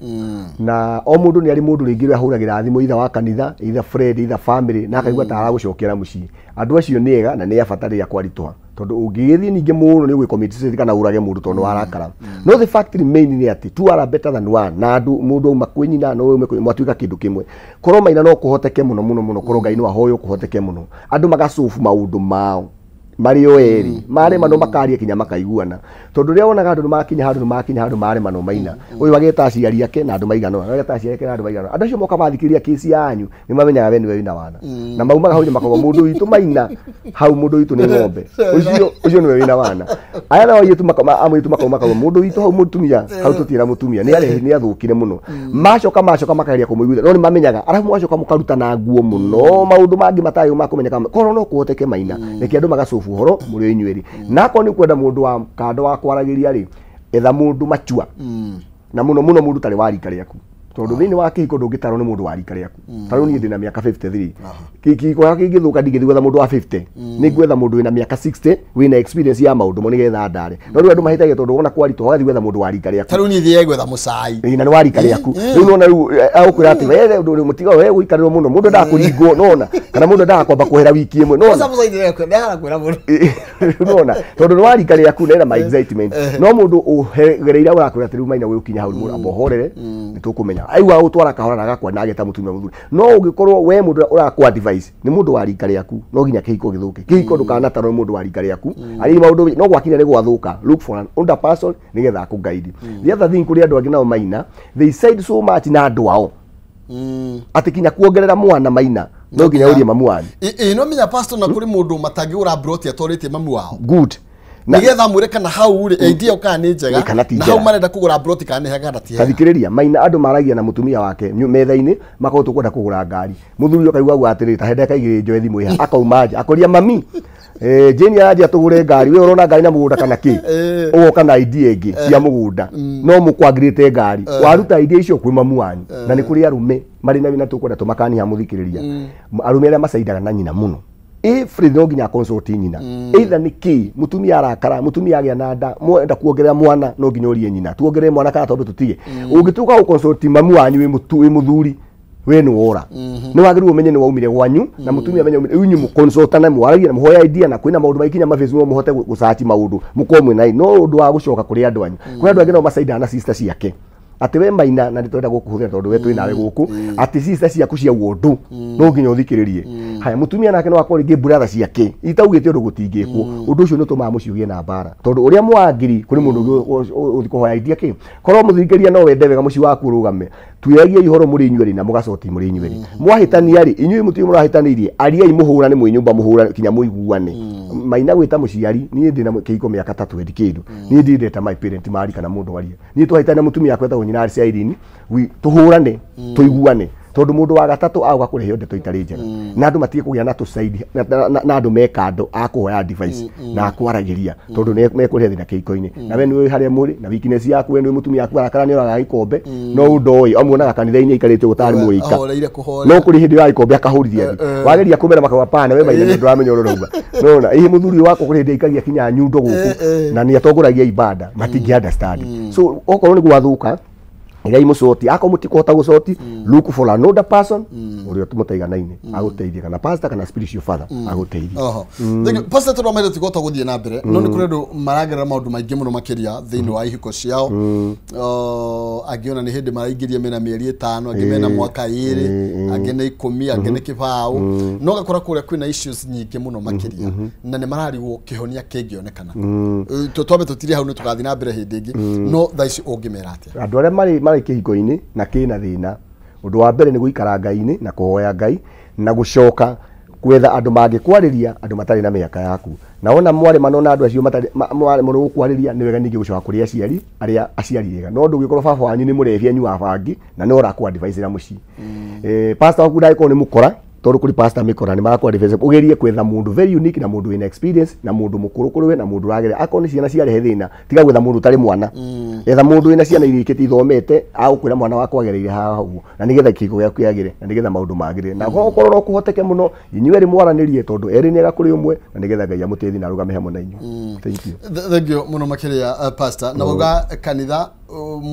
na o mũndũ nĩ arĩ mũndũ rĩngĩ ũrĩa ahũragĩra thimũ either wa kanitha, either friend, either family, na akaigua ta aragũcokera mũciĩ. Andũ acio nĩ ega na nĩ a bata rĩrĩa kwaritũha, tondũ ũngĩgĩthiĩ ningĩ mũno nĩ ũgwĩcommit kana ũrage mũndũ tondũ warakara. No the fact remain nĩ atĩ two are better than one, na andũ mũndũ auma kwĩ nyina no ume kwĩ mwatuĩka kĩndũ kĩmwe. Korwo maina no kũhoteke mũno mũno mũno, korwo Ngai no ahoywo kũhoteke mũno, andũ magacobu maũndũ mao marĩ o erĩ maremano makaria kinya makaiguana, tondũ rĩrĩa wonaga andũ nĩmakinya handũ nĩmakinya handũ maremano maina ũyũ ageta aciari ake na andũ maigana ũna, ageta aciari ake na andũ maigana ũna, andũ acio moka mathikĩrĩria kesi yanyu nĩmamenyaga we nĩwe wĩna wana, na maumaga hau makauga mũndũ witũ maina hau mũndũ witũ nĩ ng'ombe ũcio nĩwe wĩna wana. Aya nao airĩtu amũirĩtu makauma makauga mũndũ witũ hau mũtumia hau tũtiĩra mũtumia nĩ athũkire mũno. Macoka makageria kũmũiguithia no nĩmamenyaga, arabu mwacoka mũkarutana nguo mũno maũndũ mangĩ matarĩ makũmenyeka. Korwo no kũhoteke maina reke andũ magacobu ũhoro mũrĩ inyuĩ na akorwo nĩ kwenda mũndũ wa kando wa kwaragĩria rĩ etha mũndũ machua na mũno mũno mũndũ tarĩ wa rika rĩaku, tondũ thĩinĩ wa kĩhiko ndũngĩtarwo nĩ mũndũ wa rika rĩaku. Ta rĩu niĩ ndĩna mĩaka 53, kĩhiko gĩakwa kĩngĩthũka ndingĩthiĩ gwetha mũndũ wa 50, nĩ ngwetha mũndũ wĩna mĩaka 60 wĩna experience ya maũndũ mo nĩgetha ndare. No rĩu andũ mahĩtagia tondũ wona kwaritũha ũgathiĩ gwetha mũndũ wa rika rĩaku. Ta rĩu niĩ thiaga gwetha mũcai na nĩ wa rika rĩaku. Rĩu nĩwona rĩu agũkwĩra atĩ we ũndũ mũtiga we gũikarĩrwo mũno, mũndũ endaga kũringwo nona, kana mũndũ endaga kwamba kwehera wiki ĩmwe nona. Nona tondũ nĩ wa rika rĩaku na ena ma excitement, no mũndũ ũhegereire ũrakwĩra atĩ rĩu maina ũgĩkinya hau amba ũhorere nĩ tũkũmenya. wĩra aigua gũtwara kahora na agakwa na ageta mũtumia mũthuri no ũngĩkorwo we mũndũ ũrakwa advice nĩ mũndũ wa rika rĩaku no nginya kĩhiko gĩthũke kĩhiko ndũkanatarwo mũndũ wa rika rĩaku arĩ maũndũ no gwakinya nĩ gwathũka look for an older person nĩgetha akũguide. The other thing kũrĩ andũ angĩ nao maina they said so much na andũ ao atĩ kinya kuongerera mwana maina no nginya ũrie mamu wanyu. Ĩ no menya pastor na kũrĩ mũndũ matangĩgũra broti atwarĩtie mamu wao. Good. Nigetha mwĩre kana hau rĩ idea kana nĩ njega na hau marenda kũgũra broti kana nĩ hega kana ti hega. Tathikĩrĩria maina andũ maragia na mũtumia wake metha-inĩ makorwo tũkwenda kũgũra ngari mũthuri ũkaigua gwa atĩrĩ ta hende kaigĩrĩ njoe thimũ ĩha akauma nja akoria mami Jane aranjia tũgũre ngari we ũrona ngari na mũgũnda kana kĩ ũgoka na idea ĩngĩ cia mũgũnda no mũkwagĩrĩte ngari waruta idea icio kwĩ mamu wanyu na nĩ kũrĩ arũme marĩ na wĩna tũkwenda tũmakania mũthikĩrĩria arũme arĩa macaindaga na nyina mũno every no nginya consult nyina either nĩ kĩ mũtumia arakara mũtumia agĩa na nda mwenda kuongerera mwana no nginya ũrie nyina tuongerere mwana kana twambe tũtige ũngĩtuĩka gũconsult mamu wanyu wĩ mũthuri we nĩ wora nĩ wagĩrĩirwo ũmenye nĩ waumire gwanyu na mũtumia amenye inyuĩ mũconsultane mwaragie na mũhoya idea na kwĩna maũndũ maingĩ nginya ma Facebook mũhote gũcaci maũndũ mũkorwo mwĩna no ũndũ wa gũcoka kũrĩ andũ anyu kũrĩ andũ angĩ nao macaindaga na sister ciake atĩ we maina na nĩtũrenda gũkũhũthĩra tondũ we twĩ nawe gũkũ atĩ sister ciaku cia ũndũ no nginya ũthikĩrĩrie haya mũtumia nake no akorwo rĩngĩ brother ciake itaugĩte ũndũ gũtingĩkwo ũndũ ũcio nĩ ũtũmaga mũciĩ ũgĩe na mbara tondũ ũrĩa mwangiri kũrĩ mũndũ ũngĩ ũthiĩ kũhoya idea kĩ korwo mũthikĩrĩria no wende wega mũciĩ waku ũrũgame tuĩragiai ũhoro mũrĩ inyuerĩ na mũgacoti mũrĩ inyuerĩ mwahĩtania rĩ inyuĩ mũtirĩ mũrahĩtanĩirie ariai mũhũrane mwĩ nyũmba mũhũrane kinya mũiguane maina gwĩta mũciari niĩ ndĩ na kĩhiko mĩaka ta 20 kĩndũ niĩ ndirĩ ndeta my parent mari kana mũndũ arie niĩ twahĩtania na mũtumia wakwa etagwo nyina Alice Irene tũhũrane tũiguane tondũ mũndũ wa gatatũ auga kũrehe ndeto itarĩ njega na andũ matige kũgĩa na tũcaidi na andũ me kando a kũhoya advice na akwaragĩria tondũ mekũrehe thĩna kĩhiko-inĩ na we nĩũĩ harĩa mũrĩ na weakness yaku we nĩũĩ mũtumia waku arakara nĩoraga gĩkombe no ũndoĩ amuonaga kanitha-inĩ aikarĩte ũguo tarĩ mũika no kũrĩ hĩndĩ ya gĩkombe akahũrithia thĩ wageria kũmera makauga pana we maina ndũramenya ũrĩa ũrauga nona ĩhĩ mũthuri wakwa kũrĩ hĩndĩ aikagia kinya nyundo gũkũ na nĩatongoragia ibada matingĩ understand so okorwo nĩ gwathũka igai mucoti ako mutikũhota gũcoti look for another person ũrĩa mũtaiganaine agũteithie kana pastor kana spiritual father agũteithie. Oho pastor tondũ maitũ tikũhota gũthiĩ na mbere no nĩ kũrĩ andũ maragerera maũndũ maingĩ mũno makĩria thĩinĩ wa ihiko ciao angĩ ona nĩ hĩndĩ maraingĩria mena mĩeri 5 angĩ mena mwaka 2 angĩ nĩ 10 angĩ nĩ kĩbaũ no gakora kũrĩa kwĩna issues nyingĩ mũno makĩria na nĩ mararigwo kĩhonia kĩngĩonekana twambe tũtirie hau nĩ tũgathiĩ na mbere hĩndĩ ĩngĩ no thaa ici ũngĩmera atĩa andũ arĩa marĩ kĩhiko-inĩ na kĩna thĩna ũndũ wa mbere nĩ gũikara Ngai-inĩ na kũhoya Ngai na gũcoka gwetha andũ mangĩkwarĩria andũ matarĩ na mĩaka yaku na wona mwarĩ manona andũ acio matarĩ mwarĩ mũno gũkwarĩria nĩ wega ningĩ gũcoka kũrĩ aciari arĩa aciari ega no ndũgĩkorwo baba wanyu nĩ mũrebi anyuaga bangi na nĩ ũrakũ advice na mũciĩ pastor waku ndagĩkorwo nĩ mũkora tondũ kũrĩ pastor mĩkora nĩ marakũ advice ũgerie kwetha mũndũ very unique na mũndũ wĩna experience na mũndũ mũkũrũ kũrĩ we na mũndũ ũragerera akorwo nĩ ciana ciarehe thĩna tiga gwetha mũndũ ũtarĩ mwana etha mũndũ wĩna ciana irĩkĩtie ithomete agũkwĩra mwana wakwa agereire haha ũguo na nĩgetha kĩhiko gĩaku kĩagĩre na nĩgetha maũndũ magĩrĩre na okorwo no kũhoteke mũno inyuĩ erĩ mwaranĩrie tondũ erĩ nĩ ega kũrĩ ũmwe na nĩgetha Ngai amũteithie na arũgame hamwe na inyuĩ. Thank you. Thank you mũno makĩria pastor na wauga kanitha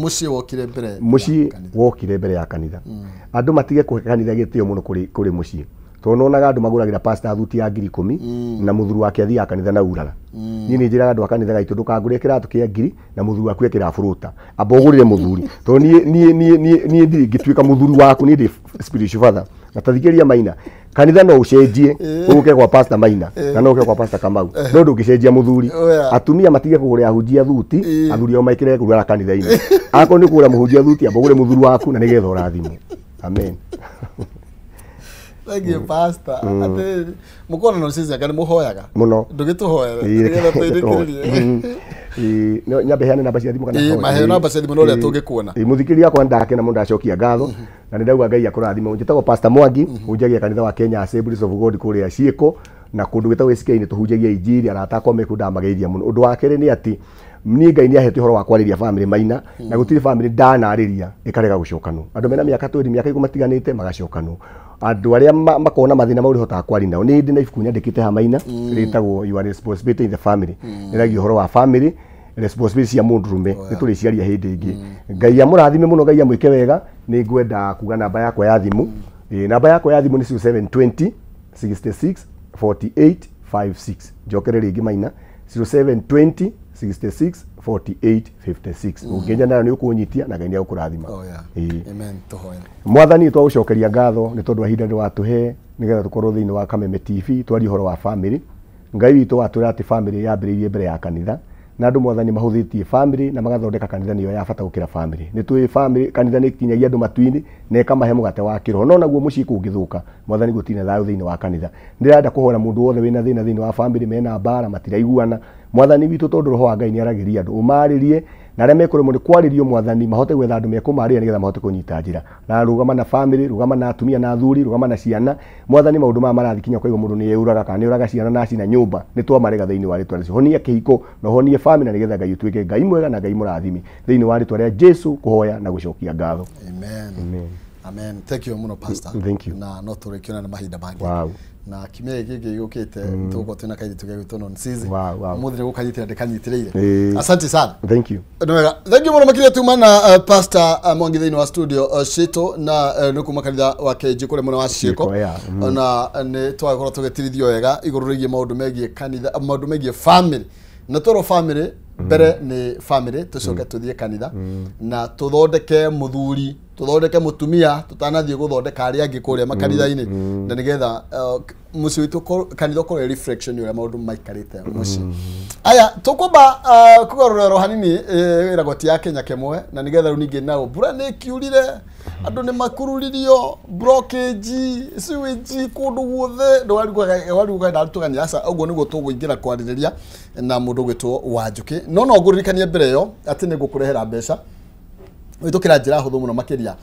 mũciĩ wokire mbere mũciĩ wokire mbere ya kanitha andũ matige kũhe kanitha gĩtĩo mũno kũrĩ mũciĩ tondũ nonaga andũ magũragĩra pastor thuti ya 10,000 na mũthuri wake athiaga kanitha na urara niĩ nĩ njĩraga andũ a kanitha gaitũ ndũkangũre kĩratũ kĩa 1,000 na mũthuri waku ekĩra buruta amba ũgũrĩre mũthuri tondũ niĩ ndirĩ ngĩtuĩka mũthuri waku niĩ ndĩ spiritual father na tathikĩrĩria maina kanitha no ũcenjie ũke kwa pastor Maina na no ũke kwa pastor Kamau no ndũngĩcenjia mũthuri atumia matige kũgũrĩra ahunjia thuti athuri ao maikĩre kũgũra kanitha-inĩ akorwo nĩ kũgũra mũhunjia thuti amba ũgũre mũthuri waku na nĩgetha ũrathimwo. Amen. Thank you pastor. Ati mukona no sisi akani muhoyaga muno ndugituhoere nĩgetha tũirĩkĩrĩrie no nyambe heane namba cia thimũ kana mahe namba cia thimũ no ũrĩa tũngĩkuona mũthikĩrĩria wakwa ndakena mũno ndacokia ngatho na nĩndauga Ngai akũrathime njĩtagwo Pastor Mwangi hunjagia kanitha wa Kenya Assemblies of God kũrĩa Ciĩko na kũndũ gwĩtagwo SK-inĩ tũhunjagia injiri arata akwa mekũ ndamageithia mũno ũndũ wa kerĩ nĩ atĩ niĩ Ngai nĩ ahete ũhoro wa kwarĩria family maina na gũtirĩ family ndanarĩria ĩkarega gũcokanwo andũ mena mĩaka 20 mĩaka 10 matiganĩte magacokanwo andũ arĩa makona mathĩna mau ũrĩhotaga kwaria nao nĩ ndĩ na ibuku nyandĩkĩte ha maina rĩtagwo Your Responsibility in the Family rĩragia ũhoro wa family responsibility cia mũndũrũme nĩ tũrĩciaria hĩndĩ ĩngĩ Ngai amũrathime mũno Ngai amwĩke wega nĩ ngwenda kuga namba yakwa ya thimũ namba yakwa ya thimũ nĩ 0720 66 48 56 njokere rĩngĩ maina 0720 66 48 56. Ũngĩnya nayo nĩ ũkũnyitia na Ngai nĩ agũkũrathima. Amen. Tũhoe. Mwathani twagũcokeria ngatho nĩ tondũ wa ihinda rĩrĩ watũhe nĩgetha tũkorwo thĩinĩ wa Kameme TV twarie ũhoro wa family. Ngai witũ watwĩra atĩ family yambĩrĩirie mbere ya kanitha, na andũ Mwathani mahũthĩtie family na magathondeka kanitha nĩyo ya bata gũkĩra family. Nĩ tũĩ family kanitha nĩ ĩkinyagia andũ matu-inĩ na ĩkamahe mũgate wa kĩroho, no naguo mũciĩ kũngĩthũka Mwathani gũtirĩ na thayũ thĩinĩ wa kanitha. Ndĩrenda kũhoera mũndũ wothe wĩna thĩna thĩinĩ wa family, mena mbara matiraiguana, Mwathani witũ tondũ roho wa Ngai nĩ aragĩria andũ, ũmarĩrie na arĩa mekũremwo nĩ kwarĩrio Mwathani mahote gwetha andũ mekũmarĩria nĩgetha mahote kũnyita njĩra. Na rũgama na family, rũgama na atumia na athuri, rũgama na ciana. Mwathani maũndũ maya marathiĩ kinya ũkaigua mũndũ nĩ eyũraga kana nĩ ũraga ciana na acina nyũmba, nĩ twamarega thĩinĩ wa rĩtwa rĩa Jesũ. Honia kĩhiko na ũhonie family na nĩgetha Ngai ũtuĩke Ngai mwega na Ngai mũrathimi thĩinĩ wa rĩtwa rĩa Jesũ kũhoya na gũcokia ngatho. Amen. Amen. Amen. Thank you mũno pastor. Thank you. Na no tũrĩkĩonana mahinda mangĩ. Wow. Na kiumia gĩkĩ gĩngĩ gĩũkĩte tũgũkorwo twĩna kairĩtu gegwĩtwo Nonsizi. Wow. Ũmũthĩ nĩ gũkanyitĩra ndĩkanyitĩrĩire. Asante sana. Thank you. Nĩ wega. Thank you mũno makĩria tuma na Pastor Mwangi thĩinĩ wa studio citũ na nĩ kuma kanitha wa KG kũrĩa mwena wa Ciĩko. Ciĩko, yeah. Na nĩ twagĩkorwo tũgĩtirithio wega igũrũ rĩgiĩ maũndũ megiĩ kanitha, maũndũ megiĩ family. Na twerwo family mbere nĩ family, tũcoke tũthiĩ kanitha na tũthondeke mũthuri, tũthondeke mũtumia tũtanathiĩ gũthondeka arĩa angĩ kũrĩa makanitha-inĩ, na nĩgetha mũciĩ witũ kanitha ũkorwo reflection ũrĩa maũndũ maikarĩte mũciĩ. Aya tũkwamba kũgarũra hanini ĩragwo ti ya Kenya kĩmwe, na nĩgetha rĩu ningĩ nao mbura nĩ ĩkiurire, andũ nĩ makururirio blockage sewage kũndũ guothe, ndũgarigwo ndarutũgania aca. Ũguo nĩguo tũgũingĩra kwarĩrĩria na mũndũ ũgwĩtwo Wanjũkĩ, no ngũririkanie mbere ĩyo atĩ nĩ ngũkũrehera mbeca wĩtũkĩra njĩra hũthũ mũno makĩria.